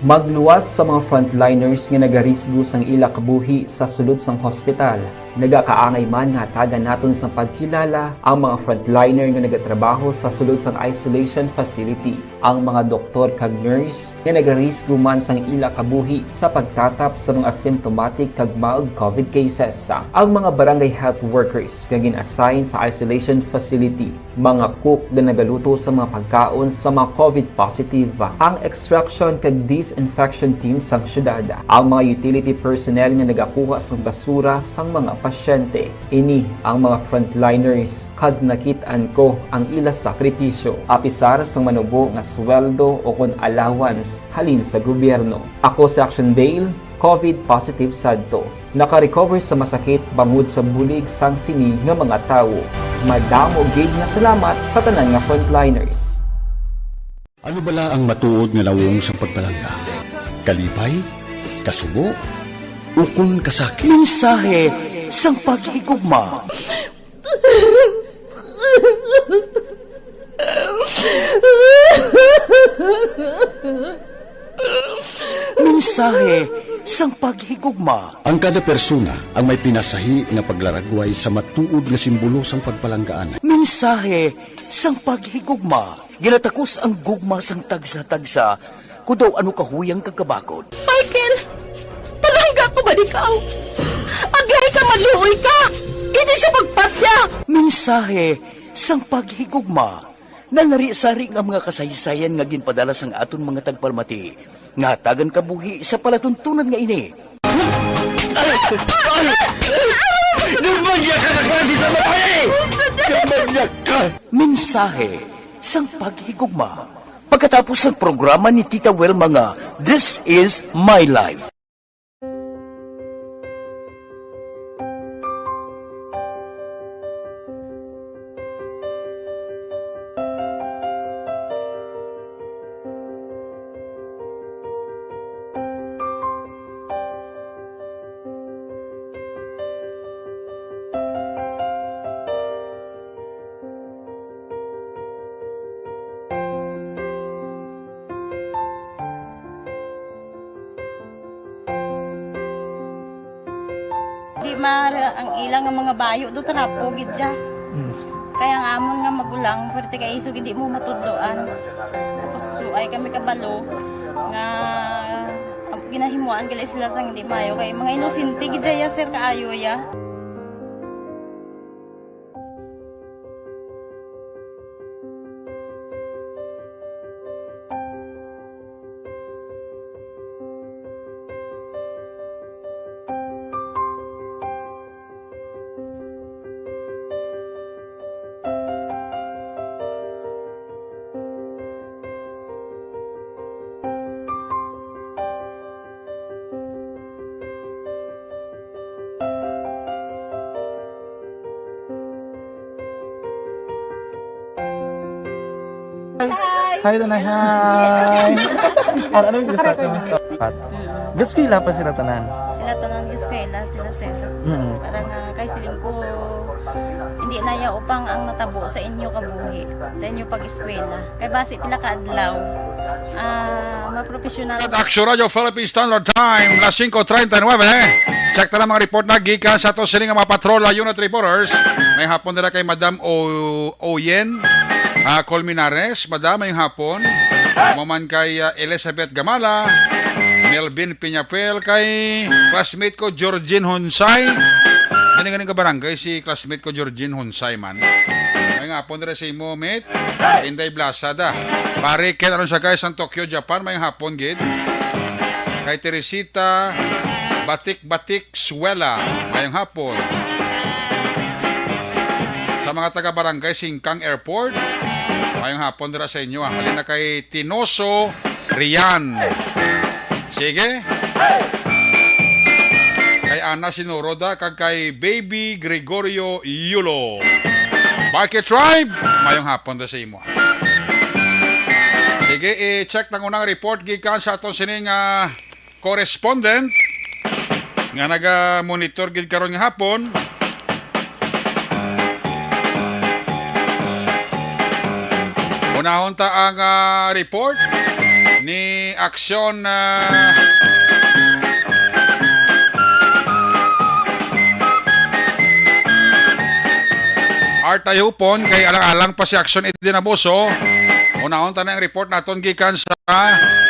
Magluwas sa mga frontliners nga nagarisgo sang ila kabuhi sa sulod sang hospital. Nagakaangay man nga hatagan naton sang pagkilala ang mga frontliner nga nagatrabaho sa sulod sang isolation facility, ang mga doktor kag nurse nga nagarisgo man sang ila kabuhi sa pagtatap sa mga asymptomatic kag mild COVID cases, ang mga barangay health workers nga gin-assign sa isolation facility, mga cook nga nagaluto sa mga pagkaon sa mga COVID positive, ang extraction kag disinfection team sang syudad, ang mga utility personnel nga nagakuha sang basura sang mga pasyente. Ini ang mga frontliners, kag nakit-an ko ang ila sakripisyo, apisar sang manubo nga sweldo o kon allowance halin sa gobyerno. Ako si Action Dale, COVID positive sadto. Naka-recover sa masakit bangod sa bulig sang sini nga mga tawo. Madamo gid nga salamat sa tanan nga frontliners. Ano bala ang matuod nga nawong sang pagpalangga? Kalipay? Kasubo? Ukon kasakit? Mensahe sang paghigugma. Mensahe sang paghigugma. Ang kada persona ang may pinasahi nga paglaragway sa matuod nga simbolo sang pagpalanggaan. Mensahe sang paghigugma. Ginatakos ang gugma sang tagsa-tagsa, kon daw ano kahuyang kag kabakod. Michael! Palangga ko ba ikaw? Aglay ka, maluoy ka! Hindi siya magpatya! Mensahe sang paghigugma. Nanari-sari nga mga kasaysayan nga ginpadala sang aton mga tagpalamati, nga hatagan kabuhi sa palatuntunan nga ini. Gambanya ka na klase sa babae! Gambanya ka! Mensahe sang paghigugma. Pagkatapos sang programa ni Tita Wilma nga This Is My Life. Di ma ang ila nga mga bayo do trapo gid siya. Mm. Kaya ang amon nga magulang, pwerte kay isog hindi mo matudloan. Tapos, so, ay kami kabalo nga ginahimuan gali sila sang hindi maayo. Kay mga inosente gid siya, sir, kaayo ya. Hi. Hi, Tanay. Hi. Ano, ano yung sila sa akin? Eskwela pa sila tanan? Sila tanan eskwela, sila sir. Mm. Para nga kay siling ko, hindi na ya upang ang natabo sa inyo kabuhi, sa inyo pag-eskwela. Kay basi pila ka adlaw, ah, mapropesyonal. At Action Radio Philippine Standard Time, las singko treinta y nueve. Check ta na mga report na gikan sa ato sini nga mga patrol, ah, unit reporters. May hapon nila kay Madam O-, Oyen, ah, Colmenares. Madam, may hapon. Maman kay, ah, Elizabeth Gamala, Melvin Piñapel, kay classmate ko, Georgine Honsay. Ganing-ganing ka barangay si classmate ko, Georgine Honsay man. May hapon nila sa imo, mate. Inday Blasada. Pare Ken, aron sa guys sang Tokyo, Japan, may hapon gid. Kay Teresita Batik-Batik Suela, mayong hapon. Sa mga taga Barangay Singkang Airport, mayong hapon dira sa inyo, ah. Halin na kay Tinoso Rian. Sige. Kay Ana Sinoroda, kag kay Baby Gregorio Yulo. Bakit Tribe? Mayong hapon ta sa imo. Sige, i-check ang unang report gikan sa aton sining, ah, correspondent nga naga-monitor gid karon nga hapon. Unahon ta ang, ah, report ni Aksyon, ah, Art Ayupon, kay alang-alang pa si Aksyon Edwin Abuso. Unahon ta na ang report naton gikan sa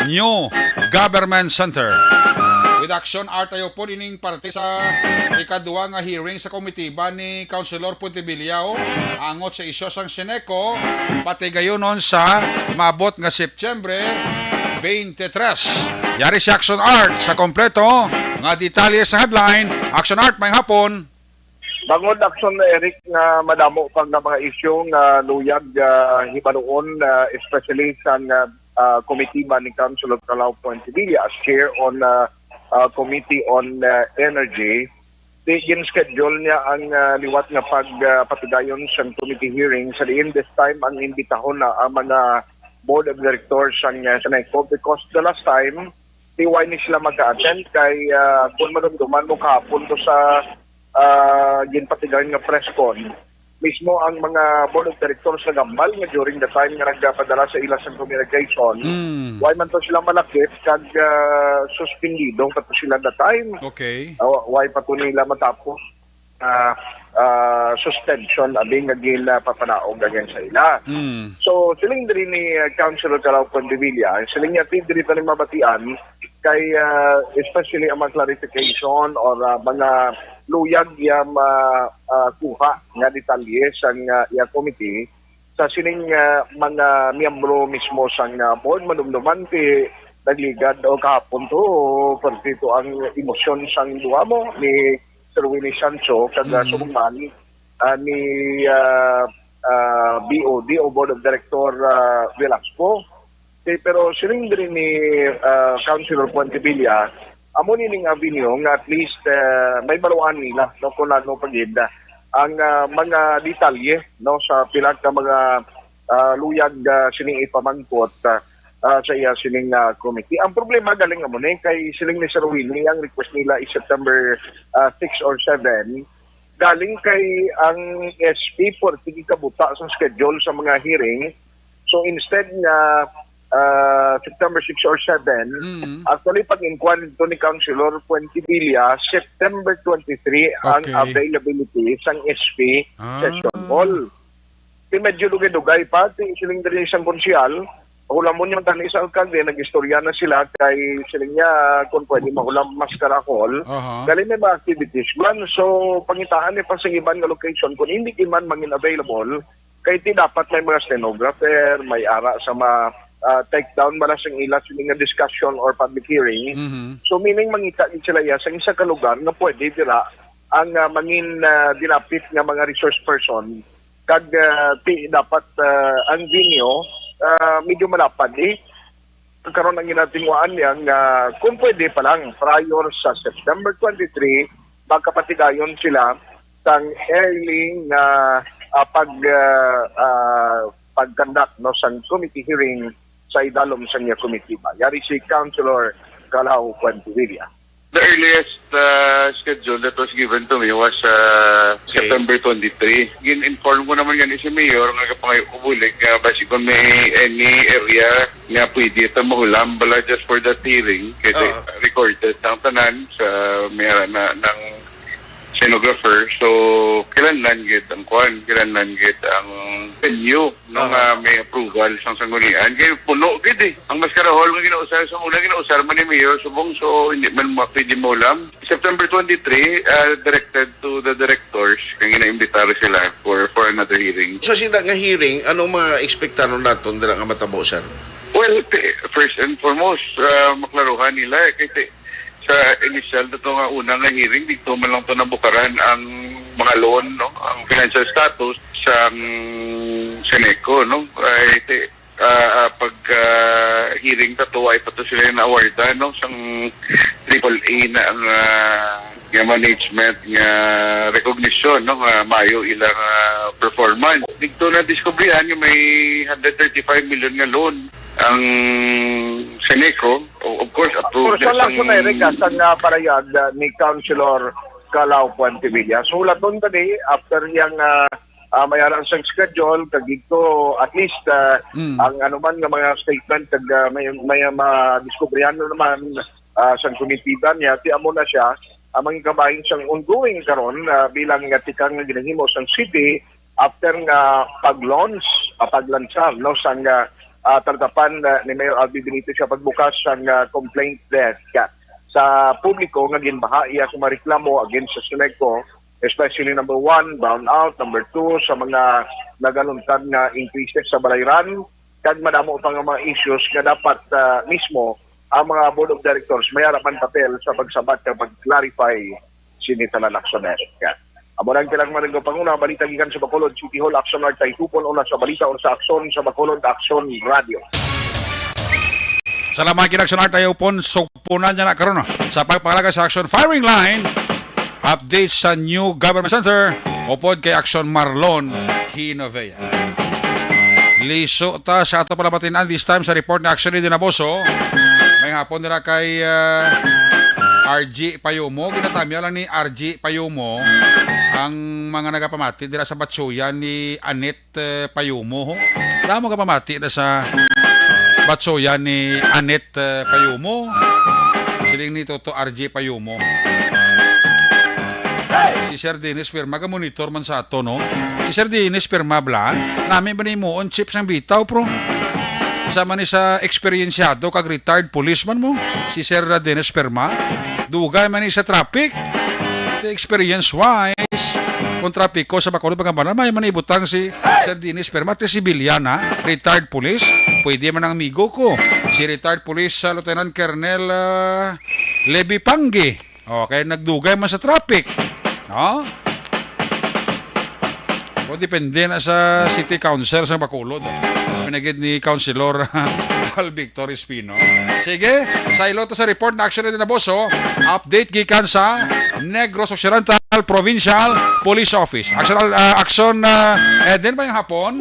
New Government Center. With Aksyon Art Ayupon, ining parte sa ikadua nga hearing sa komitiba ni Councilor Pontevilla angot sa isyu sang Sineco, patigayunon sa maabot nga September twenty-three. Yari si Action Art sa kompleto nga detalye sa headline. Action Art, may hapon. Bangod, Action Eric, nga madamo pa nga mga isyu nga luyag, ah, hibaluon, ah, especially sa nga, ah, komitiba ni Councilor Calao Pontevilla as chair on, ah, ah, Committee on, ah, Energy, di gin-schedule niya ang, ah, liwat nga pag, ah, patigayon sang committee hearing, sa diin this time ang imbitahon na ang mga board of directors sang, ah, Sineco, because the last time, di why ni sila maka-attend kay, ah, kung madumduman mo kahapon to sa, ah, ginpatigayon nga press con, mismo ang mga board of directors nagambal nga during the time nga nagpadala sa ila sang communication, Mm. why man to sila malakip kag, ah, suspendido pa to sila that time. Okay. Ah, why pa to nila matapos, ah, ah, suspension abi nga ginapapanaog against sa ila. Mm. So, siling diri ni, ah, Councilor Calao Pontevilla, siling niya, "Ti diri pa ni mabatian kay, ah, especially ang mga clarification or, ah, mga luyag iya ma-, ah, kuha nga detalye sang, ah, iya committee, sa sining, ah, mga miyembro mismo sang, ah, board, madumduman ti nagligad o kahapon to, perti to ang emosyon sang duha mo ni Sir Willie Sancho kag, ah, Mm. subong man, ah, ni, ah, ah, B O D o Board of Director, ah, Velasco. Okay, pero siling diri ni, ah, Councilor Fuentebilla, amo ni ning avenue nga at least, ah, may baruan nila, no, kung ano pa gid, ah, ang, ah, mga detalye, no, sa pila ka mga, ah, luyag, ah, sining ipamangkot, ah, ah, sa iya sining, ah, committee. Ang problema galing amo ni kay siling ni Sir Willie, ang request nila is September, ah, six or seven. Galing kay ang S P four, sige kabuta sa schedule sa mga hearing. So instead nga, ah, September six or seven, Mm. actually, pag-inquire dito ni Councilor Fuentebilla, September twenty-three ang Okay. availability sang S P Ah. session hall. Di medyo dugay-dugay pa, ti siling diri sang konsehal, hulamon yung tani sa alkalde, nag-istorya na sila kay siling niya kung pwede mahulam mas karakol. Aha. Dali may mga activities man, so pangitaan ni pa sa iban nga location kung hindi man mangin available, kay ti dapat may mga stenographer, may ara sa mga, ah, take down bala sing ila sini nga discussion or public hearing. Mhm. So meaning mangita gid sila iya sa isa ka lugar nga pwede dira ang, ah, mangin, ah, dinapit nga mga resource person kag, ah, ti dapat, ah, ang venue, ah, medyo malapad, eh. Karon ang ginatinguhaan niya nga kung pwede pa lang prior sa September twenty-three, magkapatigayon sila sang early nga, ah, pag, ah, ah, pag-conduct, no, sang committee hearing sa idalom sang iya komitiba. Yari si Councilor Calao Fuentevilla. The earliest, uh, schedule that was given to me was, uh, Okay. September twenty-three. Gin-inform ko naman gani si Mayor nga kapangayo ko bulig nga basi kung may any area nga pwede ito mahulam bala just for that hearing. Kasi Oo. recorded ang tanan sa may na, ng stenographer. So, kinahanglan gid ang kwan, kinahanglan gid ang venue, no, Aha. nga may approval sang sanggunian. Kay puno gid eh. Ang Mascara Hall nga ginausar, sa una ginausar man ni Mayor subong, so hindi man ma-, pwede maulam. September twenty-three, uh, directed to the directors, kay ginaimbitar sila for, for another hearing. Sa sina nga hearing, anong mga ekspektaron naton dira nga matabo, sir? Well, ti-, first and foremost, uh, maklaruhan nila, eh, kay ti-, sa initial na to nga una nga hearing, dito man lang to nabukaran ang mga loan, no? Ang financial status sang Seneco, no? Ay, ti-, ah, ah, pag, ah, hearing ta to, ay pa to sila na-awardan, no? Sang triple A na ang, ah, nga management nga recognition, no? Nga maayo ilang, ah, performance. Dito na diskubrihan nga may hundred thirty-five million nga loan ang Seneco. O, of course, approved Pero sa na lang sang sa Eric, ah, sang, ah, parayag, ah, ni Councilor Calao Fuentevilla. So, laton tani, after yang, ah, ah, may aral sang schedule, kag dito, at least, ah, Mm. ang anuman nga mga statement, kag, ah, may, may, ah, madiskubrihan na naman, ah, sang komitiba niya, ti amo na siya, ang mga kabahin sang ongoing karon, ah, bilang nga tikang nga ginahimo sang city, after nga pag-launch, ah, paglansar, no, sang, ah, ah, talatapan, ah, ni Mayor Albi Benitez sa pagbukas sang, ah, complaint desk, ah, sa publiko nga ginbaha iya sa mga reklamo against sa Seneco, especially number one, brownout, number two, sa mga nagaluntad nga increases sa balayran, kag madamo pa nga mga issues nga dapat, ah, mismo ang mga board of directors may ara man papel sa pagsabat kag pag-clarify sini tanan, Action Eric. Amo na ang Pilang Maringgo Panguna, balita gikan sa Bacolod City Hall, Action Artay, Tupon Una sa Balita, or sa Action sa Bacolod, Action Radio. Salamat kay Action Artay, upon sugpunan niya na karon, no? Sa pagpangalaga sa Action Firing Line, update sa new government center, upod kay Action Marlon Hinovea. Liso ta sa ato pala matin-an this time sa report ni Action Dinaboso. May hapon dira kay, ah, R G Payumo. Ginatamya lang ni R G Payumo ang mga nagapamati dira sa batsuyan ni Anet, eh, Payumo, ho. Damo ka pamati na sa batsuyan ni Anet, eh, Payumo. Siling ni Toto R G Payumo. Si Sir Dennis Pirma, ga-monitor man sa ato, no? Si Sir Dennis Pirma, bla? Nami ba ni mo on chips ang bitaw, pro? Sama ni sa eksperyensyado kag retired policeman mo, si Sir Dennis Pirma. Dugay man ni sa traffic. The experience-wise, kung trapiko sa Bacolod, mga banan, may man ibutang si Sir Dennis Perma, at least civilian, ha? Retired police, pwede man ang amigo ko. Si retired police, ah, Lieutenant Colonel, ah, Levy Panggi. Okay, nagdugay man sa traffic. No? O, depende na sa city council sa Bacolod. Pinagid ni Councilor Al Victor Espino. Sige, sa ilo ta sa report na Action Edinaboso, update gikan sa Negros Occidental Provincial Police Office. Action, ah, Action, ah, Eden, mayong hapon.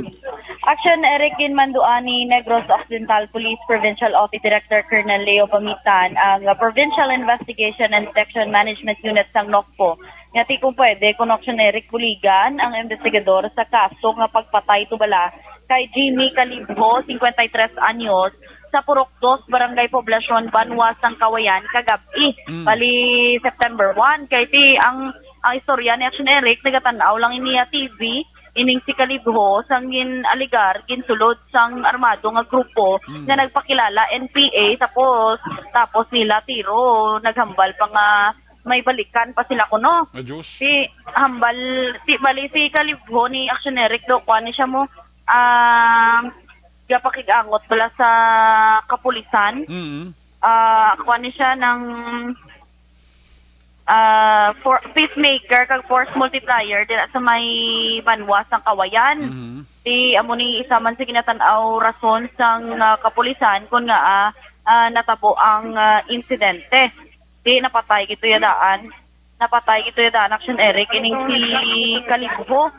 Action, Eric, ginmanduan ni Negros Occidental Police Provincial Office Director Colonel Leo Pamitan ang Provincial Investigation and Detection Management Unit sang NOCPO. Nga ti kung pwede, kun Action Eric, buligan ang investigador sa kaso nga pagpatay tubala kay Jimmy Calibjo, cincuenta y tres anyos, sa Purok Dos, Barangay Poblacion, Banwa sang Kawayan, kagab-i. Mm. Bali, September one, kay ti ang, ang istorya ni Action Eric, nagatan-aw lang niya T V, ining si Calibjo, sang gin-alegar, ginsulod sang armado nga grupo Mm. nga nagpakilala N P A, tapos, tapos nila tiro, naghambal pa nga may balikan pa sila kuno. Ay, Diyos. Si hambal, si, bali si Calibjo ni Action Eric do, kuan ni siya mo, ah, gapakig-angot bala sa kapulisan. Mm. Ah, kuan ni siya ng, ah, for, peacemaker kag force multiplier dira sa may Banwa sang Kawayan. Mhm. Di amo ni isa man sa ginatan-aw rason sang, ah, kapulisan kun nga, ah, ah, natabo ang, ah, insidente. Di napatay gito ya daan. Napatay gito ya daan, Action Eric, ining si Calibjo.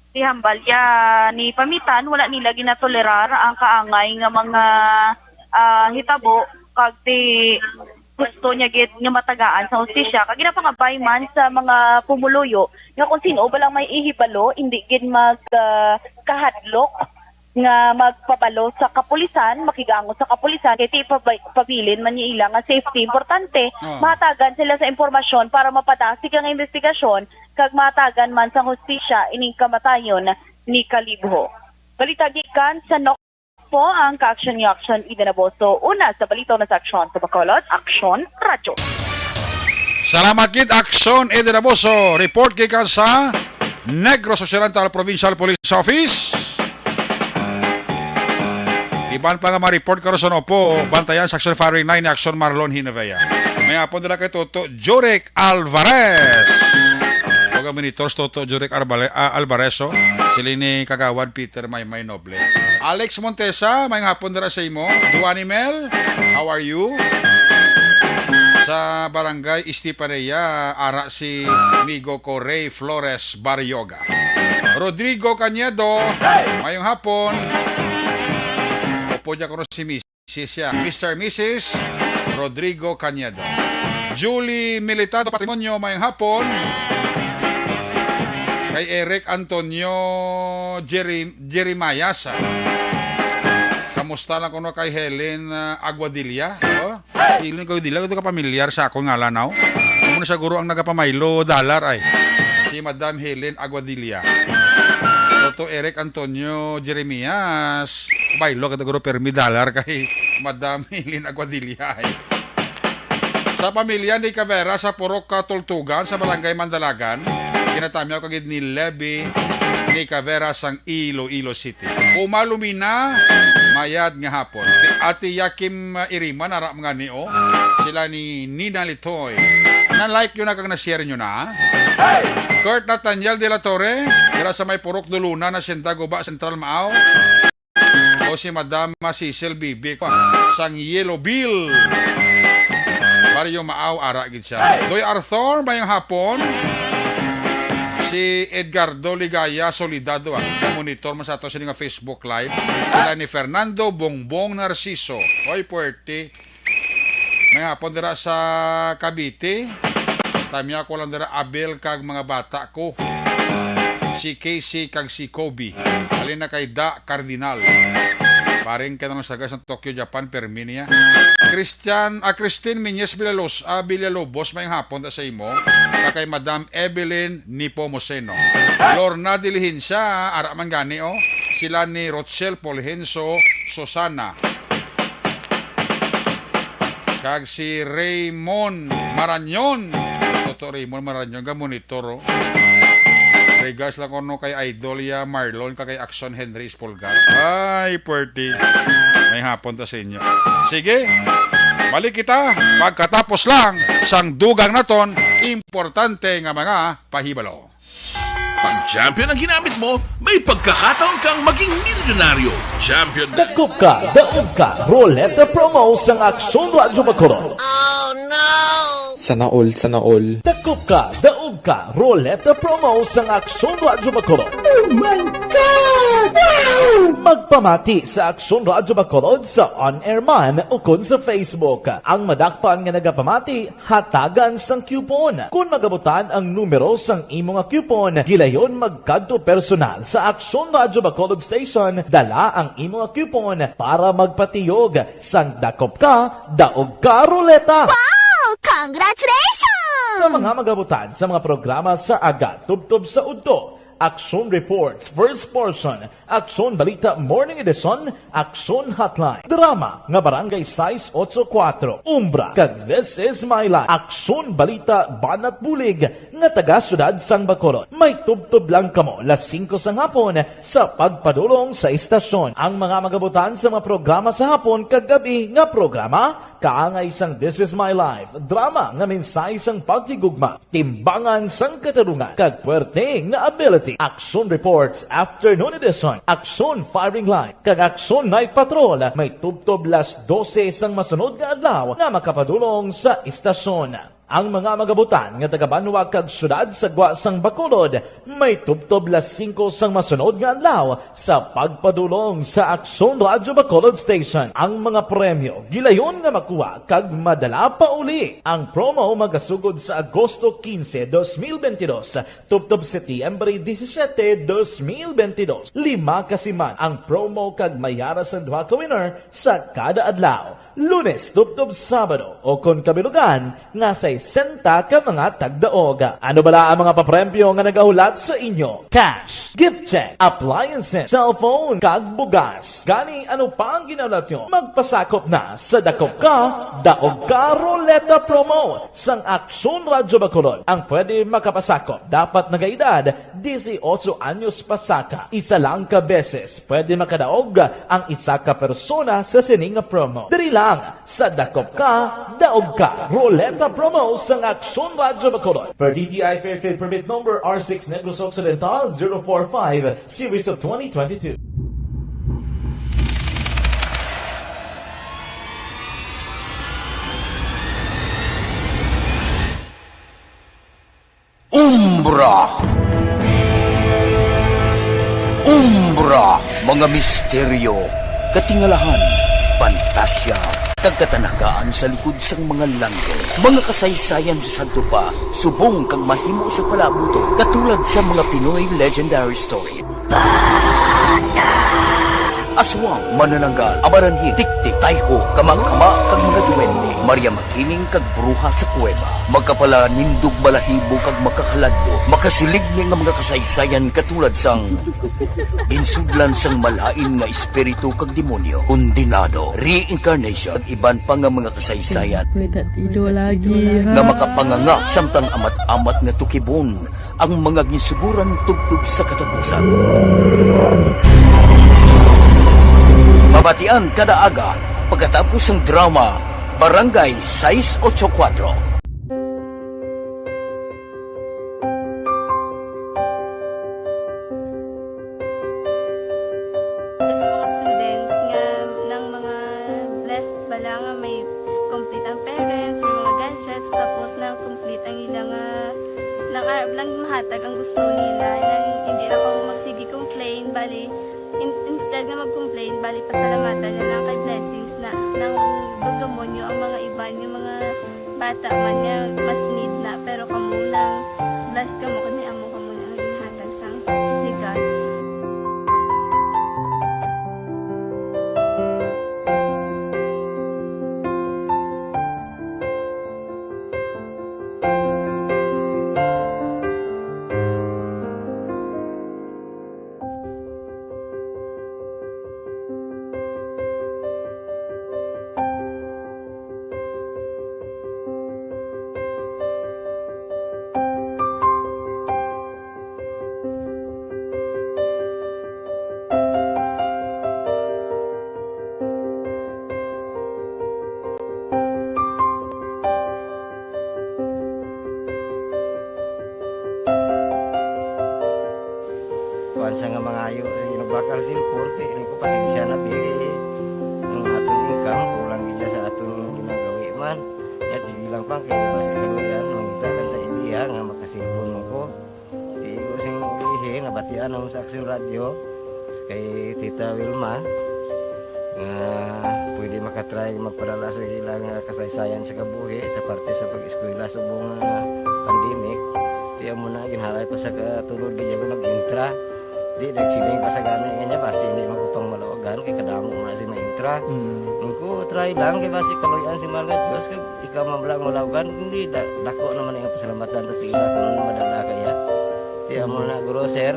Si hambal ya ni Pamitan, wala nila ginatolerar ang kaangay nga mga, ah, hitabo, kag ti gusto niya gid nga matagaan sa hustisya. Kag ginapangabay man sa mga pumuluyo nga kung sino ba lang may ihibalo, hindi gid mag, ah, kahadlok nga magpabalo sa kapulisan, makigango sa kapulisan, kay ti pabay-, pabilin man niya ila nga safety importante. Oh. Mahatagan sila sa impormasyon para mapadasig ang investigasyon kag mahatagan man sa hustisya ining kamatayon ni Calibjo. Balita gikan sa NOCPO, ang ka-action ni Action Eden Aboso. Una sa balita, una sa aksyon sa Bacolod, Aksyon Radyo. Salamat gid, Action Eden Aboso. Report gikan sa Negros Occidental Provincial Police Office. Iban pa nga mga report karon sa NOCPO, bantayan sa Action Firing Line ni Action Marlon Hinavea. May hapon dira kay Toto Jurek Alvarez. Huwag ang monitor sa Toto Jurek Arbale-, ah, Alvarez, oh. Sila ni Kagawad Peter Maymay Noble. Alex Montesa, may hapon dira sa imo. Duani Mel, how are you? Sa Barangay Estefanía, ara si Migo ko Ray Flores Barrioga. Rodrigo Cañedo, mayong hapon. Opo, dyan ko si Misis siya. Mister Missus Rodrigo Cañedo. Julie Militado Patrimonio, mayong hapon. Kay Eric Antonio Jerry, Jeremias, ah. Kamusta lang kuno kay Helen, ah, Aguadilla? Oh? Helen Aguadilla, ito ka pamilyar sa akong ngalan, no? Amo na siguro ang nagapamaylo dollar ay si Madam Helen Aguadilla. Toto Eric Antonio Jeremias, baylo ka siguro permi dollar kay Madam Helen Aguadilla ay. Sa pamilya ni Cavera sa Purok Katultugan sa Barangay Mandalagan, ginatamyaw kagid ni Levy ni Cavera sang Iloilo City. Uma Lumina, mayad nga hapon. Kay Ate Yakim, uh, Iriman, ara mga ni, oh. Sila ni Nina Litoy. Na-like nyo na kag na-share nyo na. Kurt Nathaniel de la Torre, dira sa may Purok Duluna na Hacienda Guba Central, Maaw. O si Madam Cecil Bibi, sang Yellow Bill. Barrio Maaw, ara gid siya. Doy Arthur, mayong hapon. Si Edgardo Ligaya Solidado, ah. Monitor man sa ato sini nga Facebook Live. Sila ni Fernando Bongbong Narciso. Oy, puwerte. May hapon dira sa Cavite. Tamya ko lang dira, Abel, kag mga bata ko. Si Casey kag si Kobe. Halin na kay Da Cardinal. Paring ka naman sa gas ng Tokyo, Japan, permi niya. Christian, ah, Christine Minyes Villalobos, ah, Villalobos, may hapon ta sa imo. Kag kay Madam Evelyn Nepomuceno. Lorna Diligencia, ara man gani, oh. Sila ni Rochelle Polhenso, Susana. Kag si Raymond Marañon. Toto Raymond Marañon, ga monitor, oh. Regards lang kuno kay Idol ya Marlon kag kay Action Henry Espolgar. Ay, pwerte. May hapon ta sa inyo. Sige, balik kita pagkatapos lang sang dugang naton importante nga mga pahibalo. Pag champion ang ginamit mo, may pagkakataon kang maging milyonaryo. Champion. Dakop ka, daog ka, Roleta Promo sang Aksyon Radyo Bacolod. Sana all, sana all. Dakop ka, daog ka, Roleta Promo sang Aksyon Radyo Bacolod. Oh my God! Wow! Magpamati sa Aksyon Radyo Bacolod sa on-air man o kon sa Facebook. Ang madakpan nga nagapamati, hatagan sang coupon. Kon magabutan ang numero sang imo nga coupon, gilayon magkadto personal sa Aksyon Radyo Bacolod Station, dala ang imo nga coupon para magpatiyog sang dakop ka, daog ka ruleta. Wow! Congratulations! Sa mga magabutan sa mga programa sa aga tubtob sa udto, Aksyon Reports, First Portion, Aksyon Balita Morning Edition, Aksyon Hotline, drama nga Barangay sais ocho kuwatro, Umbra, kag This Is My Life, Aksyon Balita Banat Bulig nga taga Siyudad sang Bacolod. May tubtob lang kamo las singko sang hapon sa pagpadulong sa istasyon. Ang mga magabutan sa mga programa sa hapon kag gab-i nga programa, kaangay sang This Is My Life, drama nga mensahe sang paghigugma, timbangan sang katarungan, kag puwerte nga ability. Aksyon Reports Afternoon Edition, Aksyon Firing Line, kag Aksyon Night Patrol may tubtob las dose sang masunod nga adlaw nga makapadulong sa istasyon. Ang mga magabutan nga taga-banwa kag siyudad sa gwa sang Bacolod may tubtob las singko sang masunod nga adlaw sa pagpadulong sa Aksyon Radyo Bacolod Station. Ang mga premyo gilayon nga makuha kag madala pa uli. Ang promo magasugod sa Agosto quince, dos mil veintidós, tubtob Setyembre disisiete, dos mil veintidós. Lima ka siman ang promo kag may ara sang duha ka winner sa kada adlaw, Lunes tubtob Sabado, o kon kabilugan nga sesenta ka mga tagdaog. Ano bala ang mga papremyo nga nagahulat sa inyo? Cash, gift check, appliances, cellphone, kag bugas. Gani, ano pa ang ginahulat nyo? Magpasakop na sa Dakop Ka, Daog Ka Ruleta Promo sang Aksyon Radyo Bacolod. Ang pwede makapasakop dapat nagaedad dieciocho anyos pasaka. Isa lang ka beses pwede makadaog ang isa ka persona sa sini nga promo. Diri lang sa Dakop Ka, Daog Ka Ruleta Promo sang Aksyon Radyo Bacolod. Per D T I Fair Trade Permit Number R six Negros Occidental zero four five, Series of twenty twenty-two. Umbra. Umbra, mga misteryo, katingalahan, pantasya, kag katanagaan sa likod sang mga langit. Mga kasaysayan sa sadto pa, subong kag mahimo sa palaabuton, katulad sa mga Pinoy legendary story. Aswang, manananggal, amaranhit, tiktik, tayho, kamangkama, kag mga duwende, Maria Makiling, kag bruha sa kuweba. Makapalanindog balahibo kag makahaladlok, makasiligni nga mga kasaysayan katulad sang ginsudlan sang malain nga espiritu kag demonyo, kondenado, reincarnation, kag iban pa nga mga kasaysayan. May tatido lagi, ha? Nga makapanganga samtang amat-amat nga tukibon ang mga ginsuguran tubtob sa katapusan. Mabatian kada aga pagkatapos sang drama Barangay sais ocho kuwatro. Sa mga students nga nang mga blessed bala nga may complete ang parents, may mga gadgets, tapos na complete ang ila nga, nang arab lang mahatag ang gusto nila, nang hindi na kamo magsige complain, bali, in-, instead nga mag-complain, bali pasalamatan na lang kay blessings na, nang dumdumo nyo ang mga iban nga mga bata man nga mas need na, pero kamo lang, blessed kamo kay may amo kamo nga ginhatag sang ni God. Nga mangayo sa ginagbakal cellphone, ti, ini ko, pasensya na, biri. Ang aton income, kulang gid sa aton ginagawi man. Yat, sige lang, pang, kay basi kaluyan, mangita lang ta idea nga makasilpon mo ko. Ti, ko sing ilihi, nabatian namo sa Aksyon Radyo, kay Tita Wilma, nga pwede makatry magpadala sa ilang, ah, kasaysayan sa kabuhi sa parte sa pag-eskwela subong nga pandemic. Ti, amo na, ginhalay ko sa katulod, gid ako nag-intra. Di, nagsiling pa sa gani nga niya, basi hindi man ko pang malawagan, kay kadamo man si maintra. Mm. Ang ko, try lang, kay basi kaluyan si Mahal nga Diyos, kag ikaw man lang malawagan, hindi, da-, dako naman ang pasalamatan ta sa ila kung madala kaya. Ti, amo na, Guro, sir,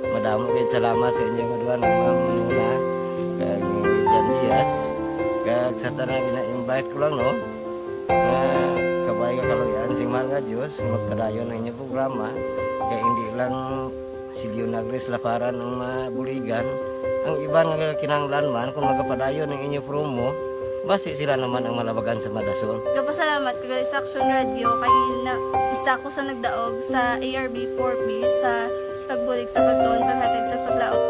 madamo kayo salamat sa inyo nga duha nga mga muna, kag ni Jan Diaz, kag sa tanan, ina-invite ko lang, no, nga kabay nga kaluyan si Mahal nga Diyos, magpadayon ang inyong programa, kay hindi lang si Leonagris Laparan ang mabuligan. Ang iban nga kinahanglan man, kung magapadayon ang inyo promo, basi sila naman ang malabagan sa madason. Nagapasalamat ko gali sa Action Radio kay na, isa ko sa nagdaog sa A R B four B sa pagbulig sa pagtuon, paghatag sa paglaom.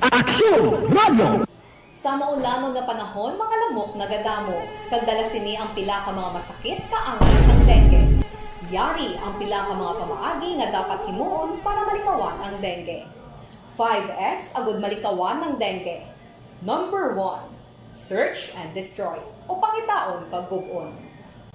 Aksyon Radio. Sa maulamon nga panahon, mga lamok nagadamo, kag dala sini ang pila ka mga masakit kaangay sang dengue. Yari ang pila ka mga pamaagi nga dapat himuon para malikawan ang dengue. Five S agud malikawan ang dengue. Number one, search and destroy, o pangitaon kag gub-on.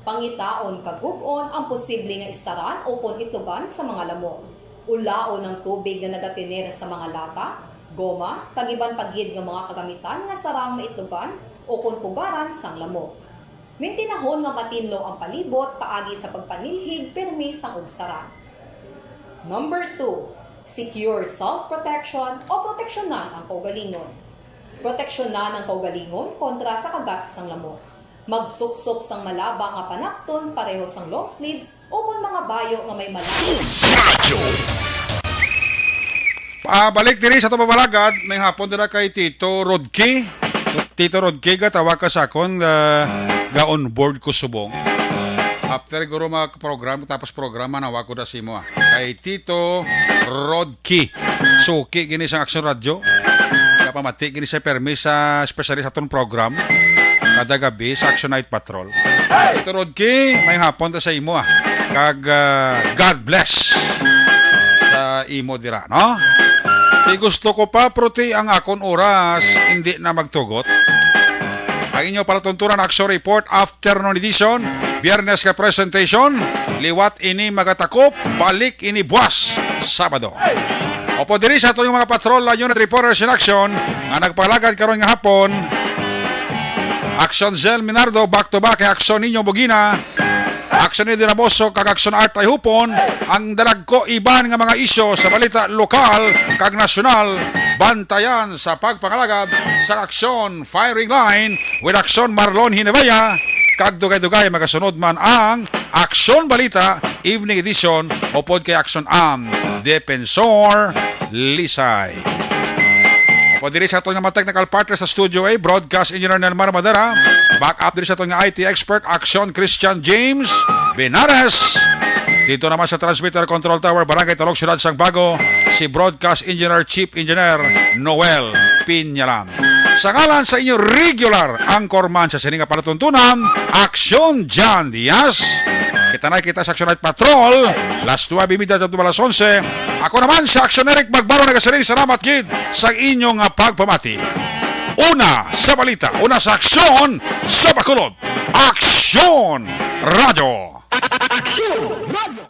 Pangitaon kag gub-on ang posible nga istaran ukon itlugan sa mga lamok. Ulaon ang tubig nga nagatener sa mga lata, goma, kag iban pa gid nga mga kagamitan nga sarang maitlugan ukon pugaran sang lamok. Mintinahon nga matinlo ang palibot paagi sa pagpanilhig pirmi sang ugsaran. Number two, secure self-protection o proteksyonan ang kaugalingon. Proteksyonan ang kaugalingon kontra sa kagat sang lamok. Magsuksok sang malaba nga panakton pareho sang long sleeves ukon mga bayo nga may malaba. Radyo. Ah, balik diri sa atong pamalagat, may hapon dira kay Tito Rodky. Tito Rodky, gatawag ka sa akon, ah, ga-on board ko subong. After guro mga program, tapos programa, nawag ko na si mo, ah. Kay Tito Rodky. Suki gini sa Action Radio. Kapamati gini sa permi sa, especially sa atong program. Kada gabi sa Action Night Patrol. Tito Rodky, may hapon ta sa imo, ah. Kag, ah, God bless sa imo dira, no? Ti gusto ko pa, pero ti ang akon oras, hindi na magtugot. Ang inyo palatuntunan, Action Report, afternoon edition, Biyernes ka presentation, liwat ini magatakop, balik ini buwas, Sabado. Opo, diri sa ato yung mga patrol, unit reporters in action, nga nagpalagad karon nga hapon, Action Zell Minardo, back to back kay Action Ninyo Bugina, Action Eddie Ramoso, kag Action Art Ayhupon, ang dalagko iban nga mga isyo sa balita lokal kag nasyonal. Bantayan sa pagpangalagad sa Action Firing Line with Action Marlon Hinebaya, kag dugay-dugay magasunod man ang Action Balita Evening Edition upod kay Action Am Defensor Lisay. Upod diri sa aton nga mga technical partner sa Studio A, Broadcast Engineer Nelmar Madera. Back up diri sa aton nga I T expert, Action Christian James Benares. Dito naman sa Transmitter Control Tower, Barangay Talog, Siyudad sang Bago, si Broadcast Engineer, Chief Engineer Noel Pinyalan. Sa ngalan sa inyo regular anchorman sa sini nga palatuntunan, Action John Diaz. Kita na kita sa Action Night Patrol, las nuebe y media to alas onse. Ako naman sa Action Eric Magbaro nagasiring, salamat gid sa inyo nga pagpamati. Una sa balita, una sa aksyon, sa Bacolod, Aksyon Radio. Aksyon Radio.